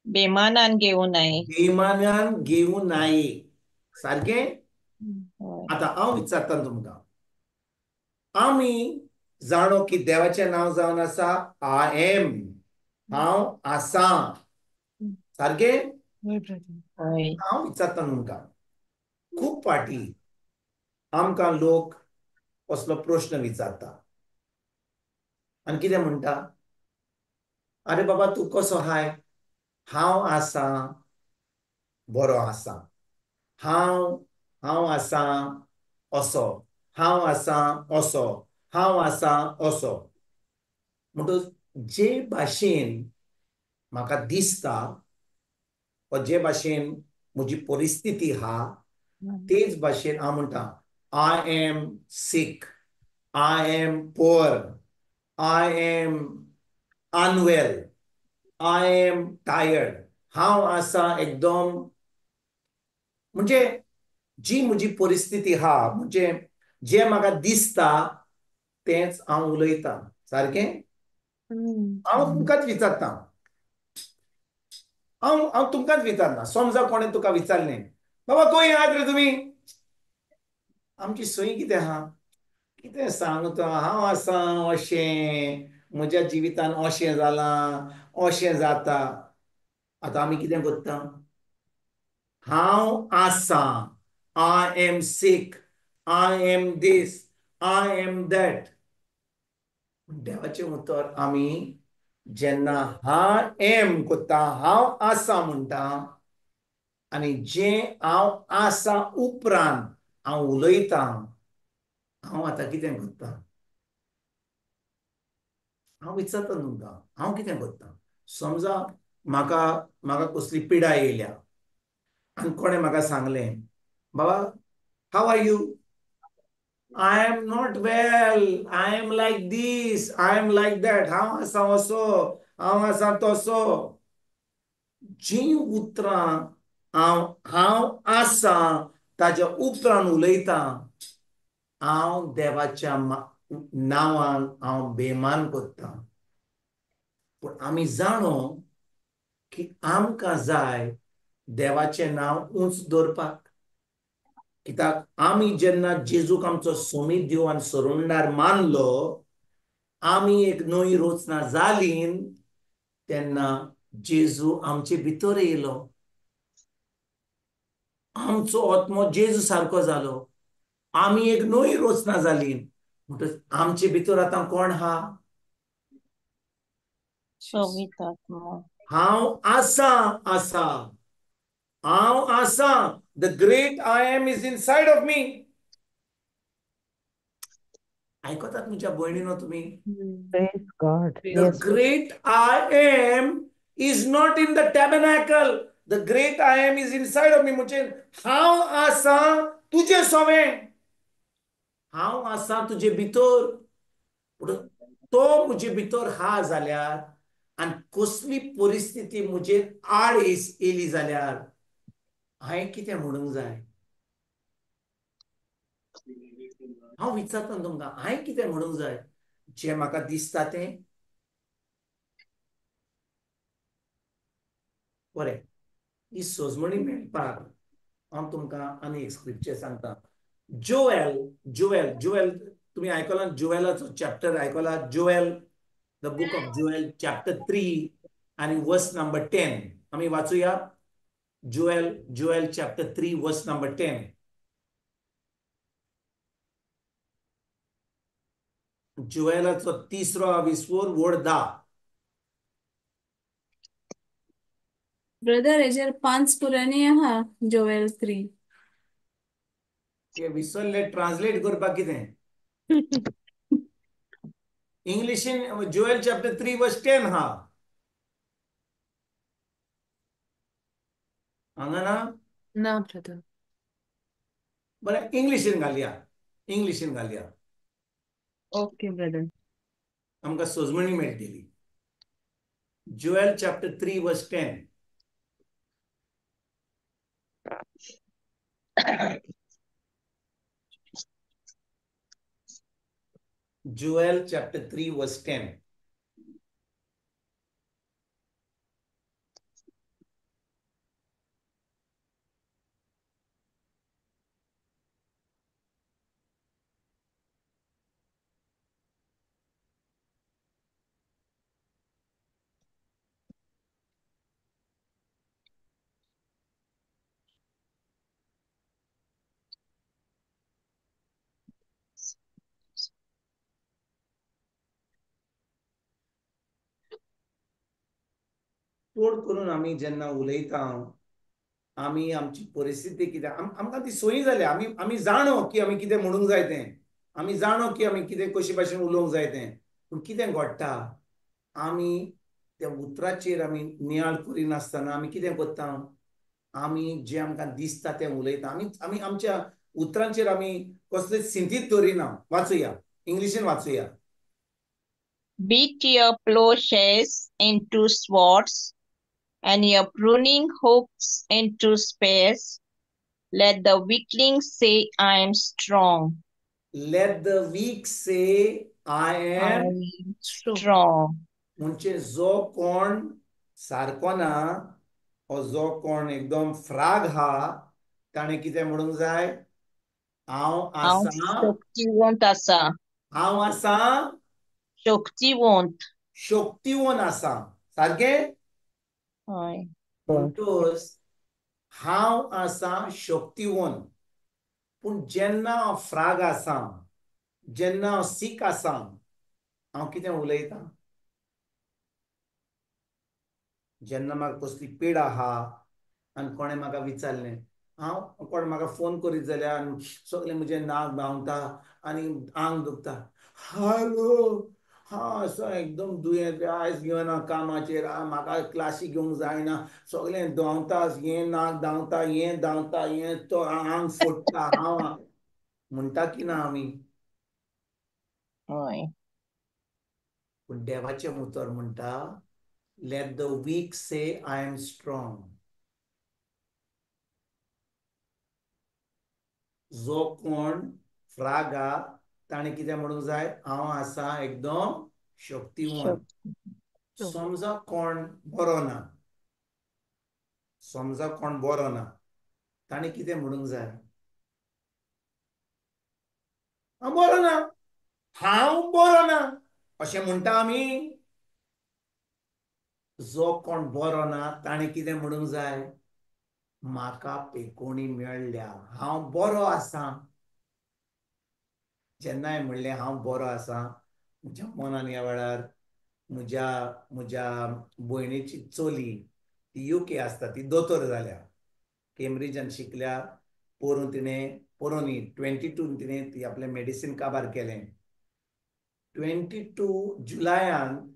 Speaker 2: बेमानान घेवं नाये.
Speaker 3: बेमानान घेवं नाये. सारकें? आतां हांव विचारता तुमकां, आमी जाणो की देवाचें नांव जावन आसा I am, हांव आसा. सारकें? हांव विचारता तुमकां, खूब फाटी आमकां लोक असलो प्रश्न विचारता आनी कितें म्हणटा, अरे बाबा तूं कसो आहाय? हांव आसा, बरो आसा. हांव हांव आसा असो, हांव आसा असो, हांव आसा असो. म्हणटकच जे भाशेन म्हाका दिसता वा जे भाशेन म्हजी परिस्थिती आहा तेच भाशेन हांव म्हणटा, I am sick, I am poor, I am unwell, I am tired. हांव आसा एकदम, म्हणजे जी म्हजी परिस्थिती आहा, म्हणजे जें म्हाका दिसता तेंच हांव उलयतां. सारकें? हांव तुमकांच विचारता, हांव हांव तुमकांच विचारना. समजा कोणें तुका विचारलें, बाबा खंय आहात रे तुमी, आमची सोय कितें आहा, कितें सांगता, हांव आसा अशें, म्हज्या जिवितान अशें जालां, अशें जाता. आतां आमी कितें करता? हांव आसा, I am sick, I am this, I am that. देवाचें उतर आमी जेन्ना हांव एम करता, हांव आसा म्हणटा, आनी जें हांव आसा उपरांत हांव उलयतां, हांव आतां कितें करता? हांव विचारता तुमकां, हांव कितें करता? समजा म्हाका म्हाका कसली पिडा येयल्या आनी कोणें म्हाका सांगलें, बाबा how are you? I am not well, I am like this, I am like that, हांव आसा असो, हांव आसा तसो. जीं उतरां हांव हांव आसा ताज्या उपरांत उलयतां, हांव देवाच्या नांवान हांव बेमान करतां. पूण आमी जाणो की आमकां जाय देवाचें नांव उंच दवरपाक. कित्याक आमी जेन्ना जेजूक आमचो सोमीत देव आनी सोडणदार मानलो, आमी एक नवी रचना जाली, तेन्ना जेजू आमचे भितर येयलो, आमचो आत्मो जेजू सारको जालो, आमी एक नवी रचना जाली. म्हणटच आमचे भितर आतां कोण हा?
Speaker 2: सोमीत आत्मो.
Speaker 3: हांव आसा आसा, हांव आसा. The great I am is inside of me. आयकतात म्हज्या भयणीनो तुमी?
Speaker 4: Praise God.
Speaker 3: The
Speaker 4: Yes.
Speaker 3: great I am is not in the tabernacle. The great I am is inside of me. म्हणजे हांव आसा तुजे सवें, हांव आसा तुजे भितर. पूण तो म्हजे भितर हा जाल्यार आनी कसली परिस्थिती म्हजेर आड येयली जाल्यार हांवें कितें म्हणूंक जाय? हांव विचारता तुमकां, हांवें कितें म्हणूंक जाय? जें म्हाका दिसता तें बरें. ही सजमणी मेळपाक हांव तुमकां आनी एक स्क्रिप्चर सांगता. जोएल, जोएल, जोएल तुमी आयकलां? जोएलाचो चॅप्टर आयकला? Joel, the book of Joel chapter 3 आनी वर्स नंबर 10 आमी वाचुया. Joel, Joel chapter 3 verse number 10. जोएलाचो तिसरो विसवोर वड 10.
Speaker 1: ब्रदर हेजेर 5 पुरांनी आहा जोएल 3.
Speaker 3: ते विसरले ट्रान्सलेट करपाक कितें? इंग्लिशीन जोएल चॅप्टर 3 वर्स 10 हा. हांगा ना?
Speaker 6: ना ब्रदर.
Speaker 3: बरें, इंग्लिशीन घालया, इंग्लिशीन घालया,
Speaker 1: ओके ब्रदर.
Speaker 3: आमकां सजमणी मेळटली. Joel chapter 3 verse 10. Joel chapter 3 verse 10. चड करून आमी जेन्ना उलयता, आमी आमची परिस्थिती कितें आमकां ती सोयी जाल्या. आमी आमी जाणो की आमी कितें म्हणूंक जाय तें, आमी जाणो की आमी कितें कशे भाशेन उलोवंक जाय तें. पूण कितें घडटा, आमी त्या उतराचेर आमी नियाळ करिनासतना आमी कितें करता, आमी जें आमकां दिसता तें उलयता. आमी आमी आमच्या उतरांचेर आमी कसलेच सिंतीत दवरिना. वाचुया, इंग्लिशीन वाचुया.
Speaker 2: Beat your plowshares into swords and your pruning hooks into spears. Let the weaklings say, I am strong.
Speaker 3: Let the weak say, I am
Speaker 2: strong.
Speaker 3: म्हणजे जो कोण सारको ना, ओ जो कोण एकदम फ्राग हा, ताणें कितें म्हणूंक जाय, हांव आसा,
Speaker 2: शक्तिवंत आसा,
Speaker 3: हांव आसा
Speaker 2: शक्तिवंत,
Speaker 3: शक्तिवंत आसा. सारकें?
Speaker 2: हय.
Speaker 3: म्हणटकच हांव आसा शक्तिवंत, पूण जेन्ना हांव फ्राग आसा, जेन्ना हांव सीक आसा, हांव कितें उलयतां? जेन्ना म्हाका कसली पिडा आहा आनी कोणें म्हाका विचारलें, हांव कोण म्हाका फोन करीत जाल्यार आनी सगळें म्हजें नाक धांवता आनी आंग दुखता, हॅलो, हा असो एकदम दुयेंत, आयज घेवना कामाचेर, म्हाका क्लासी घेवंक जायना, सगळें धांवता, हें नाक धांवता, हें धांवता, हें तो आंग फोडटा, हांव म्हणटा की ना आमी.
Speaker 2: हय.
Speaker 3: पूण देवाचें उतर म्हणटा, let the weak say I am strong. जो कोण फ्रागा ताणें कितें म्हणूंक जाय, हांव आसा एकदम शक्तिवंत. समजा कोण बरो ना, समजा कोण बरो ना, ताणें कितें म्हणूंक जाय, हांव बरो ना, हांव बरो ना, अशें म्हणटा आमी. जो कोण बरो ना ताणें कितें म्हणूंक जाय, म्हाका पेकोणी मेळ्ळ्या, हांव बरो आसा. जेन्ना हांवें म्हणलें हांव बरो आसा, म्हज्या मनान ह्या वेळार म्हज्या म्हज्या भयणीची चली, ती युके आसता, ती दोतोर जाल्या, केम्ब्रिजान शिकल्या, पोरूं तिणें, पोरूं न्ही 22 तिणें ती आपलें मेडिसीन काबार केलें. 22 जुलयान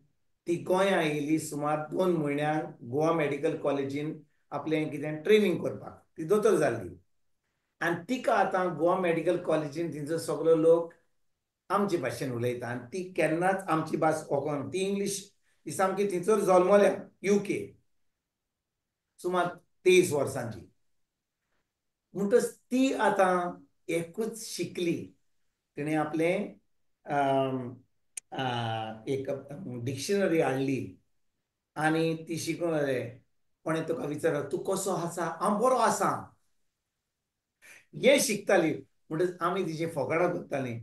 Speaker 3: ती गोंया आयिल्ली, सुमार 2 म्हयन्यांक गोवा मेडिकल कॉलेजीन आपलें कितें ट्रेनींग करपाक, ती दोतोर जाल्ली. आनी तिका आतां गोवा मेडिकल कॉलेजीन थंयसर सगलो लोक आमचे भाशेन उलयता आनी ती केन्नाच आमची भास वळखना, ती इंग्लीश, ती सामकी थंयसर जल्मल्या युके, सुमार 23 वर्सांची. म्हणटच ती आतां एकूच शिकली, तिणें आपलें एक डिक्शनरी हाडली आनी ती शिकूंक लागली. कोणें तुका विचारलें तूं कसो आसा, हांव बरो आसा, हें शिकताली. म्हणटच आमी तिची फोकाणां करतालीं,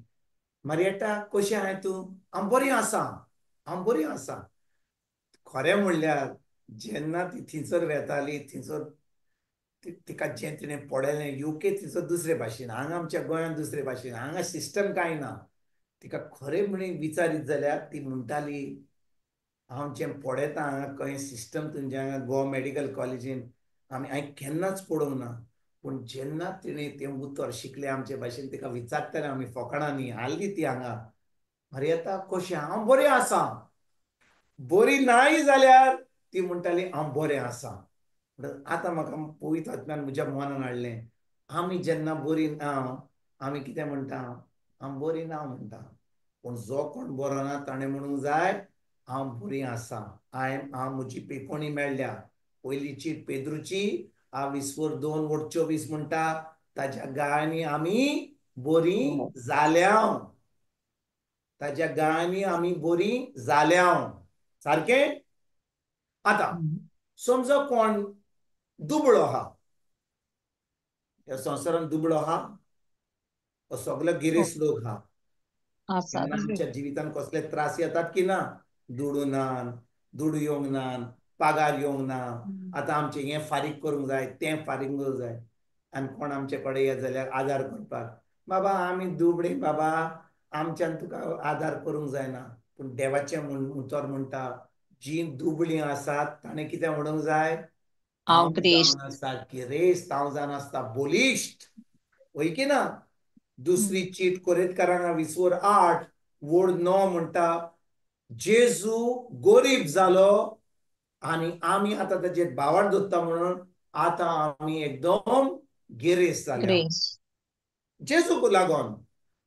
Speaker 3: मारिएटा कशें आहाय तूं, हांव बरें आसा, हांव बरें आसा. खरें म्हणल्यार जेन्ना ती थंयसर वेताली, थंयसर तिका जें तिणें पळयलें, युके थंयसर दुसरे भाशेन, हांगा आमच्या गोंयांत दुसरे भाशेन, हांगा सिस्टम कांय ना. तिका खरें म्हणून विचारीत जाल्यार ती म्हणटाली, हांव जें पळयतां हांगा खंय सिस्टम तुमच्या हांगा गोवा मेडिकल कॉलेजीन आमी हांवें केन्नाच पळोवंक ना. पूण जेन्ना तिणें तें उतर शिकलें आमचे भाशेन, तिका विचारताले आमी फोकाणांनी, हाडली ती हांगा, मारिएटा कशें, हांव बरें आसा. बरी नाय जाल्यार ती म्हणटाली हांव बरें आसा. आतां म्हाका पवित्र आत्म्यान म्हज्या मनान हाडलें, आमी जेन्ना बरी ना आमी कितें म्हणटा, हांव बरी ना म्हणटा. पूण जो कोण बरो ना ताणें म्हणूंक जाय हांव बरी आसा, हांवें हांव म्हजी पेकोणी मेळ्ळ्या. पयली चीट पेद्रूची 2:24 म्हणटा, ताज्या गायांनी आमी बरी जाल्या, ताज्या गायांनी आमी बरी जाल्या. सारकें? आतां समजा कोण दुबळो आहा, ह्या संवसारान दुबळो आहा, सगळे गिरेस्त लोक आहा, आमच्या जिवितान कसले त्रास येतात की ना, दुडू ना, दुडू येवंक ना, पागार येवंक ना, आतां आमचें हें फारीक करूंक जाय, तें फारीक करूंक जाय, आनी कोण आमचे कडेन येत जाल्यार आदार करपाक, बाबा आमी दुबळी बाबा, आमच्यान तुका आदार करूंक जायना. पूण देवाचें उतर म्हणटा, जी दुबळी आसात ताणें कितें म्हणूंक जाय, हांव जावन आसता गिरेस्त, हांव जावन आसता बलिश्ट. वय की ना? दुसरी चीट कोरेतकारांक 20:8 9 म्हणटा, जेजू गोरीब जालो आनी आमी आतां ताचेर भावार्थ दवरता म्हणून आतां आमी एकदम गिरेस्त जाल्या जेजूक लागोन.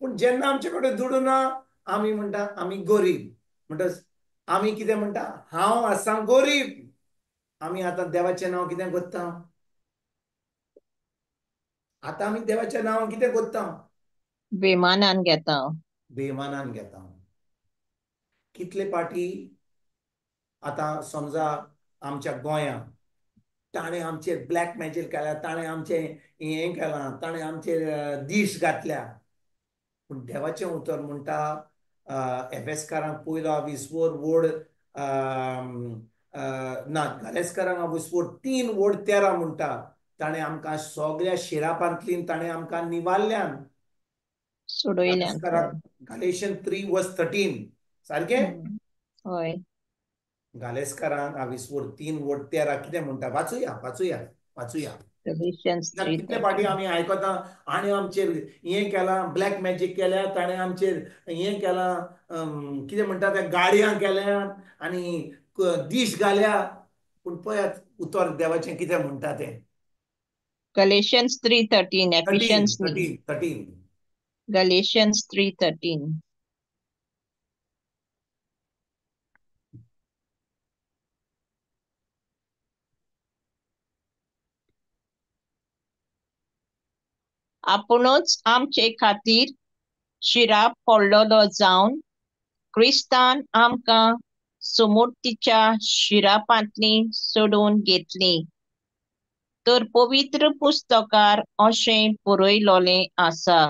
Speaker 3: पूण जेन्ना आमचे कडेन दुडू ना आमी म्हणटा आमी गरीब. म्हणटच आमी कितें म्हणटा, हांव आसा गरीब. आमी आतां देवाचें नांव कितें करता? आतां आमी देवाचें नांव कितें करता?
Speaker 2: बेमानान घेता.
Speaker 3: बेमानान घेता. कितले पाटी आतां समजा आमच्या गोंयांत ताणें आमचेर ब्लॅक मॅजीक केल्या, ताणें आमचें हें केलां, ताणें आमचेर दीश घातल्या. पूण देवाचें उतर म्हणटा एफेसकारांक पयलो विसवोर वोड ना गालेस्कारांक विसवोर 3:13 म्हणटा ताणें आमकां सगळ्या शिरापांतलीन ताणें आमकां निवारल्यान. गालेशन 3:13 सारकें?
Speaker 2: हय.
Speaker 3: गालेस्कारांक विसवोर 3:13 कितें म्हणटा? वाचुया वाचुया वाचुया. कितले पाटी आमी आयकता आनी आमचेर हें केलां, ब्लॅक मॅजीक केल्या, ताणें आमचेर हें केलां, कितें म्हणटा त्या गाडयां केल्या आनी दीश घाल्या. पूण पळयात उतर देवाचें कितें म्हणटा तें.
Speaker 2: Galatians 3:13, Ephesians
Speaker 3: 13.
Speaker 2: Galatians 3:13. आपुणूच आमचे खातीर शिराप पडलेलो जावन क्रिस्तान आमकां सुमूर्तीच्या शिरापांतली सोडून घेतली. तर पवित्र पुस्तकार अशें बरयलोलें आसा,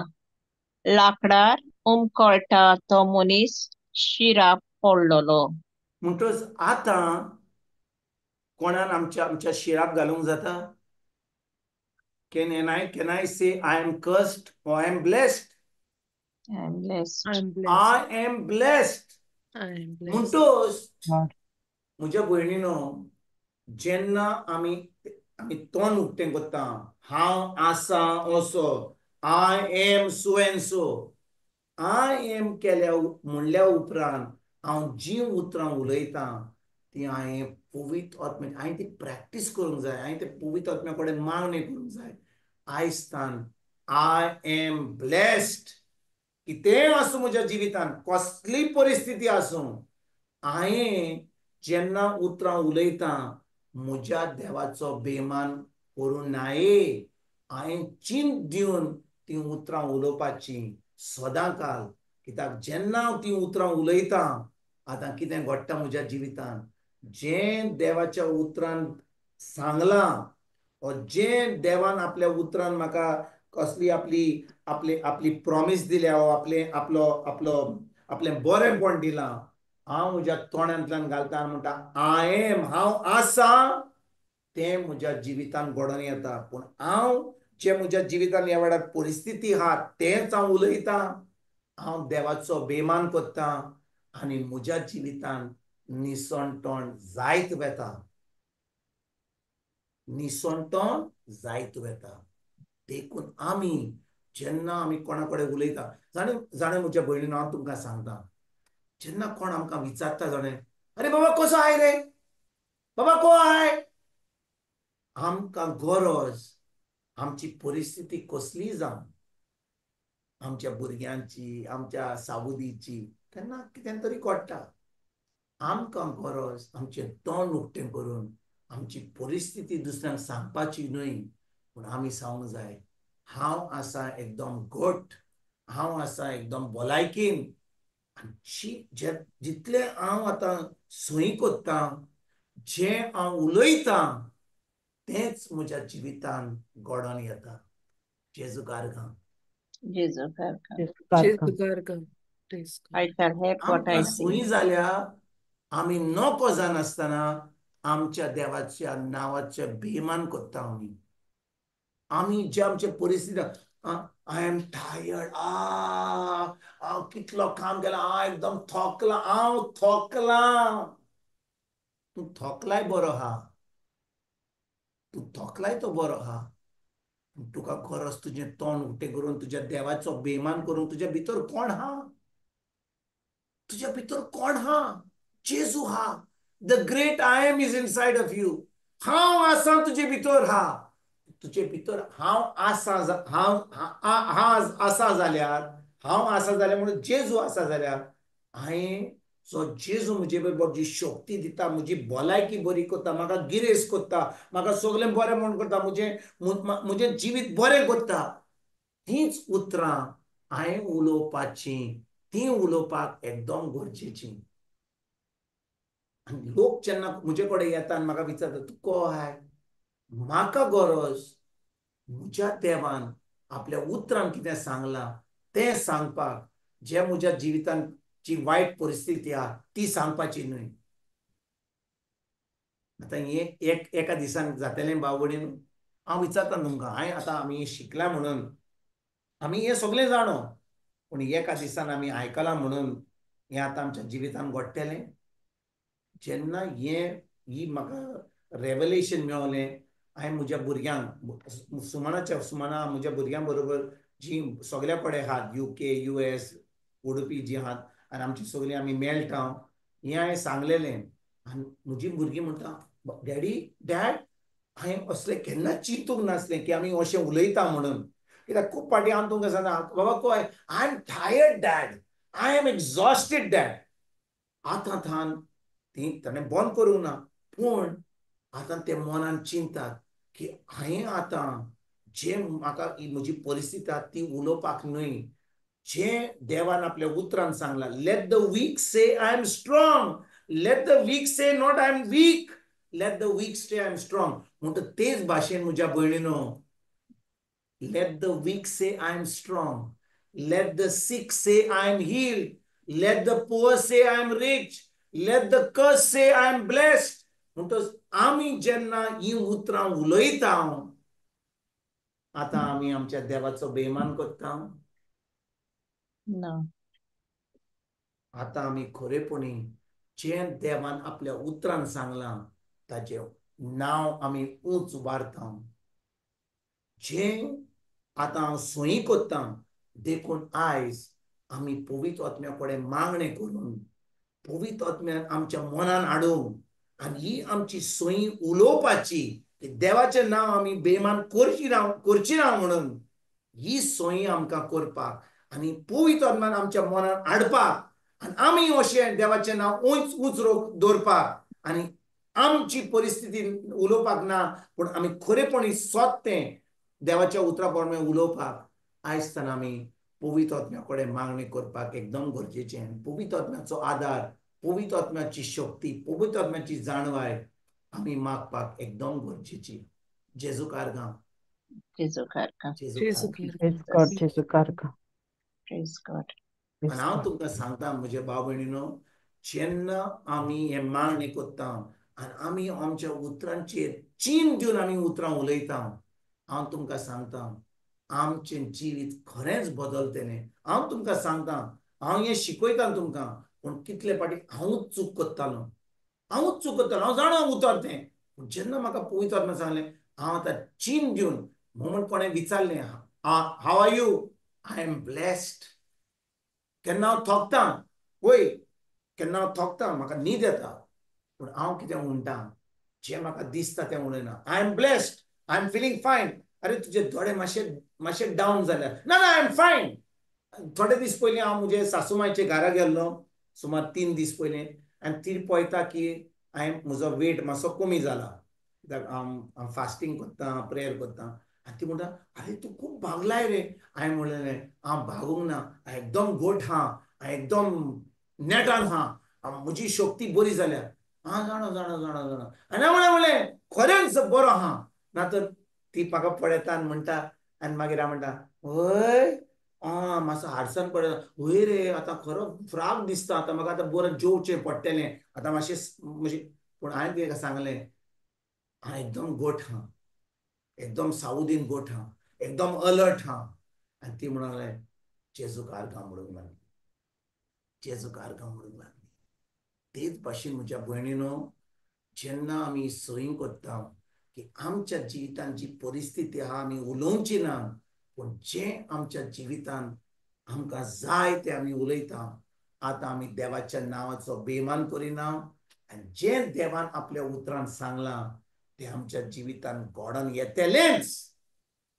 Speaker 2: लाकडार उमकळटा तो मनीस शिराप पडलेलो.
Speaker 3: म्हणटच आतां कोणान आमच्या आमच्या शिराप घालूंक जाता? Can I say I am cursed or I am blessed?
Speaker 2: I am blessed.
Speaker 6: I am blessed.
Speaker 3: I am blessed.
Speaker 6: I am blessed.
Speaker 3: म्हणटोच म्हज्या भयणीनो, जेन्ना आमी आमी तोंड उक्तें करता, हांव आसा असो, I am so and so, I am केल्या म्हणल्या उपरांत हांव जीं उतरां उलयतां ती हांवें पवित्र आत्म्या हांवें ती प्रॅक्टीस करूंक जाय, हांवें ते पवित्र आत्म्या कडेन मागणी करूंक जाय. आयज I am blessed. कितेंय आसूं म्हज्या जिवितान, कसली परिस्थिती आसूं, हांवें जेन्ना उतरां उलयतां म्हज्या देवाचो बेमान करूं नाये. हांवें चिंत दिवन तीं उतरां उलोवपाचीं सदां काल. कित्याक जेन्ना हांव तीं उतरां उलयतां आतां कितें घडटा म्हज्या जिवितान, जें देवाच्या उतरान सांगलां ओ जें देवान आपल्या उतरान म्हाका कसली आपली आपली आपली प्रॉमीस दिल्या ओ आपले आपलो आपलो आपलें बरेंपण दिलां, हांव म्हज्या तोंडांतल्यान घालता आनी म्हणटा I am, हांव आसा, तें म्हज्या जिवितान घडोवन येता. पूण हांव जें म्हज्या जिवितान ह्या वेळार परिस्थिती आहा तेंच हांव उलयतां, हांव देवाचो बेमान करतां आनी म्हज्या जिवितान निसणटण जायत वेता, निसणटण जायत वेता. देखून आमी जेन्ना आमी कोणा कडेन उलयता, जाणें जाणें म्हज्या भयणीन हांव तुमकां सांगता, जेन्ना कोण आमकां विचारता जाणें, अरे बाबा कसो I रे, बाबा को I, आमकां गरज आमची परिस्थिती कसली जावं, आमच्या भुरग्यांची, आमच्या सावुदीची, तेन्ना कितें तरी घडटा. आमकां गरज आमचें तोंड उक्तें करून आमची परिस्थिती दुसऱ्यांक सांगपाची न्हय, पूण आमी सांगूंक जाय हांव आसा एकदम घट, हांव आसा एकदम भलायकेन. आनी जितलें हांव आतां सही करतां, जें हांव उलयतां तेंच म्हज्या जिवितान घडोवन येता. जेजू गार्गां,
Speaker 2: जेजू गार्गां,
Speaker 6: जेजू गार्गां.
Speaker 3: आमकां सही जाल्या आमी नको जानासतना आमच्या देवाच्या नांवाचें बेमान करता. आमी आमी जे आमचे परिस्थिती, I am tired, आ हांव कितलो काम केलां, हांव एकदम थोकलां, हांव थोकलां. तूं थोकलाय बरो आहा, तूं थोकलाय तो बरो आहा, तुका गरज तुजें तोंड उक्तें करून तुज्या देवाचो बेमान करून तुज्या भितर कोण आहा, तुज्या भितर कोण आहा, जेजू आहा. The great I am is inside of you. हांव आसा तुजे भितर हा, तुजे भितर हांव आसा, हांव आसा जाल्यार, हांव आसा जाल्यार म्हणून जेजू आसा जाल्यार हांवें सो जेजू म्हजे बरोबर जी शक्ती दिता, म्हजी भलायकी बरी करता, म्हाका गिरेस्त करता, म्हाका सगळें बरें म्हूण करता, म्हजें म्हजें जिवीत बरें करता, तींच उतरां हांवें उलोवपाचीं, तीं उलोवपाक एकदम गरजेचीं. आनी लोक जेन्ना म्हजे कडेन येता आनी म्हाका विचारता तूं कोहाय, म्हाका गरज म्हज्या देवान आपल्या उतरान कितें सांगलां तें सांगपाक, जे म्हज्या जिवितान जी वायट परिस्थिती आहा ती सांगपाची न्हय. आतां हें एक एका दिसान जातलें भाव भयणीन? हांव विचारता तुमकां, हांवें आतां आमी शिकला म्हणून आमी हें सगळें जाणो, पूण एका दिसान आमी आयकलां म्हणून हें आतां आमच्या जिवितान घडटलें? जेन्ना हें ही म्हाका रेवलेशन मेवलें, हांवें म्हज्या भुरग्यांक सुमनाच्या सुमना म्हज्या भुरग्यां बरोबर जीं सगल्या कडेन आहात, UK US Udupi जीं आहात आनी आमची सगळीं आमी मेळटा, हें हांवें सांगलेलें. आनी म्हजी भुरगीं म्हणटा, डॅडी डॅड हांवें असलें केन्ना चिंतूंक नासलें की आमी अशें उलयता म्हणून. कित्याक खूब फावटी हांव तुमकां सांगता, बाबा कोय I am tired dad, I am exhausted dad. आतां थान ती ताणें बंद करूंक ना, पूण आतां ते मनान चिंतात की हांवें आतां जे म्हाका म्हजी परिस्थिती आहा ती उलोवपाक न्हय, जे देवान आपल्या उतरान सांगलां, let the weak say I am strong, let the weak say not I am weak, let the weak say I am strong. म्हणटा तेच भाशेन म्हज्या भयणीनो, let the weak say I am strong, let the sick say I am healed, let the poor say I am rich, let the curse say I am blessed. म्हणटच आमी जेन्ना ही उतरां उलयता, आतां आमी आमच्या देवाचो बेमान करता ना. आतां आमी खरेपणी जें देवान आपल्या उतरान सांगलां ताचें नांव आमी उंच उबारता, जें आतां हांव सोयी करता. देखून आयज आमी पवित्र आत्म्या कडेन मागणें करून पवित्र आत्म्यान आमच्या मनान हाडून आनी ही आमची सोयी उलोवपाची की देवाचें नांव आमी बेमान करची ना, करची ना म्हणून ही सोयी आमकां करपाक आनी पवित्र आत्म्यान आमच्या मनान हाडपाक आनी आमी अशें देवाचें नांव उंच उंच दवरपाक आनी आमची परिस्थिती उलोवपाक ना, पूण आमी खरेपणी सोद तें देवाच्या उतरा प्रमाणे उलोवपाक आयज तान आमी पवित्र आत्म्या कडेन मागणी करपाक एकदम गरजेचें. पवित्र आत्म्याचो आदार, पवित्र आत्म्याची शक्ती, पवित्र आत्म्याची जाणवाय आमी मागपाक एकदम गरजेची. जेजू कारगां,
Speaker 2: जेजू कारगां,
Speaker 4: जेजू कारगां.
Speaker 3: आनी हांव तुमकां सांगता म्हजे भाव भयणीनो, जेन्ना आमी हें मागणी करता आनी आमी आमच्या उतरांचेर चीन दिवन आमी उतरां उलयता, हांव तुमकां सांगता आमचें जिवीत खरेंच बदलतलें. हांव तुमकां सांगता, हांव हें शिकयता तुमकां, पूण कितले फावटी हांवूच चूक करतालो, हांवूच चूक करतालो, हांव जाणा उतर तें. पूण जेन्ना म्हाका पवित्र आत्म्यान सांगलें, हांव आतां चीन दिवन म्हणून कोणें विचारलें, how are you, I am blessed. केन्ना हांव थोकतां, वय केन्ना हांव थोकतां, म्हाका न्हीद येता, पूण हांव कितें म्हणटा, जें म्हाका दिसता तें उलयना. I am blessed, I am feeling fine. अरे तुजे दोळे मातशे मातशे डावन जाल्यार, ना ना I am fine. थोडे दीस पयलीं हांव म्हजे सासुमायचे घरा गेल्लो, सुमार 3 दीस पयलीं, आनी ती पळयता की हांवें म्हजो वेट मातसो कमी जाला, कित्याक हांव फास्टींग करता, प्रेयर करता. आनी ती म्हणटा, अरे तूं खूब भागलाय रे. हांवें म्हणलें, हांव भागूंक ना, हांव एकदम घट आहा, हांव एकदम नेटान आहा, म्हजी शक्ती बरी जाल्या. हां जाणा जाणा जाणा जाणा. आनी हांवें म्हणलें, खरेंच बरो आहा. ना तर ती म्हाका पळयता आनी म्हणटा, आनी मागीर हांव म्हणटा, हय आं मातसो हाडसान पळयता, हय रे आतां खरो फ्राक दिसता, आतां म्हाका आतां बरें जेवचें पडटलें, आतां मातशें म्हजें. पूण हांवें तिका सांगलें, हांव एकदम गोठ आहा, एकदम सावदीन गोठ आहा, एकदम अलर्ट आहा. आनी ती म्हणूंक लागलें, जेजू कारगां म्हणूंक लागली, जेजू कारगां म्हणूंक लागली. तेच भाशेन म्हज्या भयणीनो, जेन्ना आमी सोयी करता की आमच्या जिवितान जी परिस्थिती आहा आमी उलोवची ना, पूण जें आमच्या जिवितान आमकां जाय तें आमी उलयता, आतां आमी देवाच्या नांवाचो बेमान करिना आनी जें देवान आपल्या उतरान सांगलां तें आमच्या जिवितान घडोवन येतलेंच.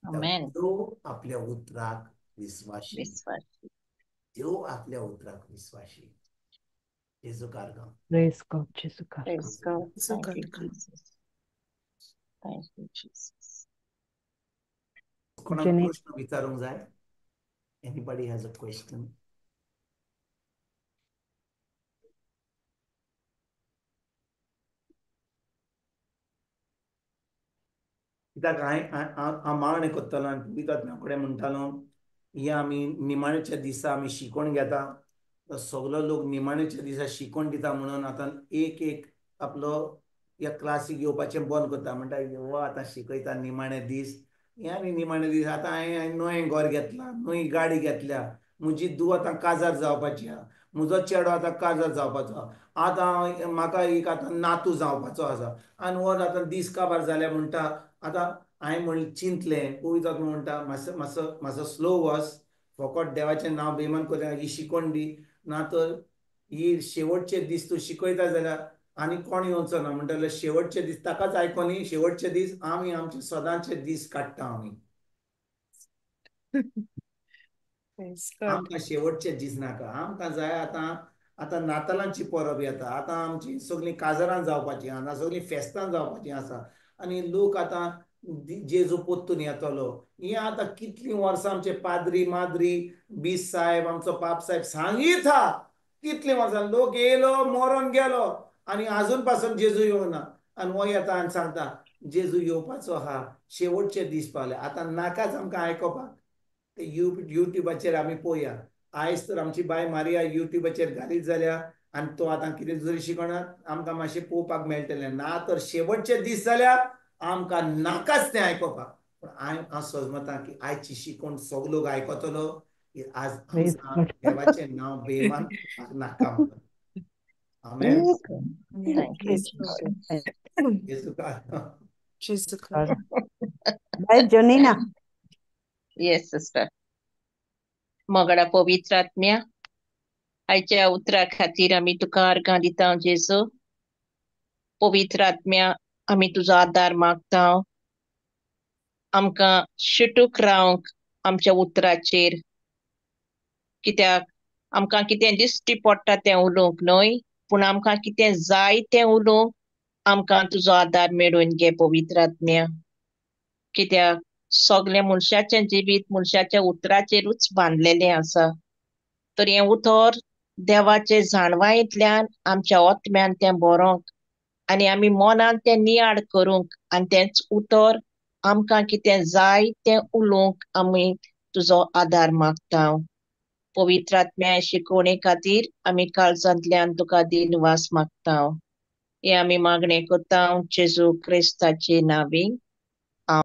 Speaker 3: देव आपल्या उतराक विस्वाशी, देव आपल्या उतराक विस्वाशी. जेजू कारगांव.
Speaker 4: Praise God, जेजू कारगांव.
Speaker 2: Praise God. Thank you, Jesus. Thank you, Jesus.
Speaker 3: कोणाक प्रश्न विचारूंक जाय? Anybody has a question? कित्याक हांव मागणें करतलो आनी पवित्र आत्म्या कडेन म्हणटालो, हे आमी निमाणेच्या दिसा आमी शिकोवन घेता, सगलो लोक निमाणेच्या दिसा शिकोवन दिता म्हणून आतां एक एक आपलो ह्या क्लासीक येवपाचें बंद करता. म्हणटा हो आतां शिकयता निमाणे दीस, हे आनी निमाणे दीस. आतां हांवें नवें घर घेतलां, नवी गाडी घेतल्या, म्हजी धूव आतां काजार जावपाची आहा, म्हजो चेडो आतां काजार जावपाचो आहा, आतां म्हाका एक आतां नातू जावपाचो आसा, आनी हो आतां दीस काबार जाल्या म्हणटा. आतां हांवें म्हण चिंतलें, पवित्र आत्मो म्हणटा मातसो मातसो मातसो स्लो वच, फकत देवाचें नांव बेमान करया, ही शिकोवन दी, ना तर ही शेवटचे दीस तूं शिकयता जाल्यार आनी कोण येवचो ना. म्हणटले शेवटचे दीस ताकाच आयकोनी, शेवटचे दीस आमी आमचे सदांचे दीस काडटा आमी. आमकां शेवटचे दीस नाका, आमकां जाय आतां आतां नातालांची परब येता, आतां आमची सगळीं काजरां जावपाचीं आसा, सगळीं फेस्तां जावपाचीं आसा, आनी लोक आतां जेजू पोत्तून येतलो. हें आतां कितलीं वर्सां आमचे पाद्री माद्री बीस साहेब आमचो पाप साहेब सांगीत हा, कितलीं वर्सां लोक येयलो मरोन गेलो आनी आजून पासून जेजू येवना. आनी हो येता आनी सांगता जेजू येवपाचो आहा, शेवटचे दीस पावले, आतां नाकाच आमकां आयकोपाक. ते युट्यूबाचेर आमी पळोवया. आयज तर आमची बाय मारिया युट्यूबाचेर घालीत जाल्या आनी तो आतां कितें जरी शिकना आमकां मातशें पळोवपाक मेळटलें. ना तर शेवटचे दीस जाल्यार आमकां नाकाच तें आयकोपाक. पूण हांव सजमता की आयची शिकोवन सगलो लोक आयकतलो की आज आमकां देवाचें नांव बेमान नाका म्हणून. आमेन. जेजू
Speaker 4: बाय जोनीना.
Speaker 2: Yes sister. मोगडा पवित्र आत्म्या, आयच्या उतरा खातीर आमी तुका अर्गां दिता जेजू. पवित्र आत्म्या, आमी तुजो आदार मागता, आमकां शिटूक रावंक आमच्या उतराचेर. कित्याक आमकां कितें दिश्टी पडटा तें उलोवंक न्हय, पूण आमकां कितें जाय तें उलोवंक आमकां तुजो आदार मेळून घे पवित्र आत्म्या. कित्याक सगळें मनशाचें जिवीत मनशाच्या उतराचेरूच बांदलेलें आसा. तर हें उतर देवाचे जाणवायेंतल्यान आमच्या आत्म्यान तें बरोवंक आनी आमी मनान तें नियाळ करूंक आनी तेंच उतर आमकां कितें जाय तें उलोवंक आमी तुजो आदार मागता. पवित्र आत्म्या शिकवणे खातीर आमी काळजांतल्यान तुका दिनवास मागता. हें आमी मागणें करता जेजू क्रिस्ताचे नांवी.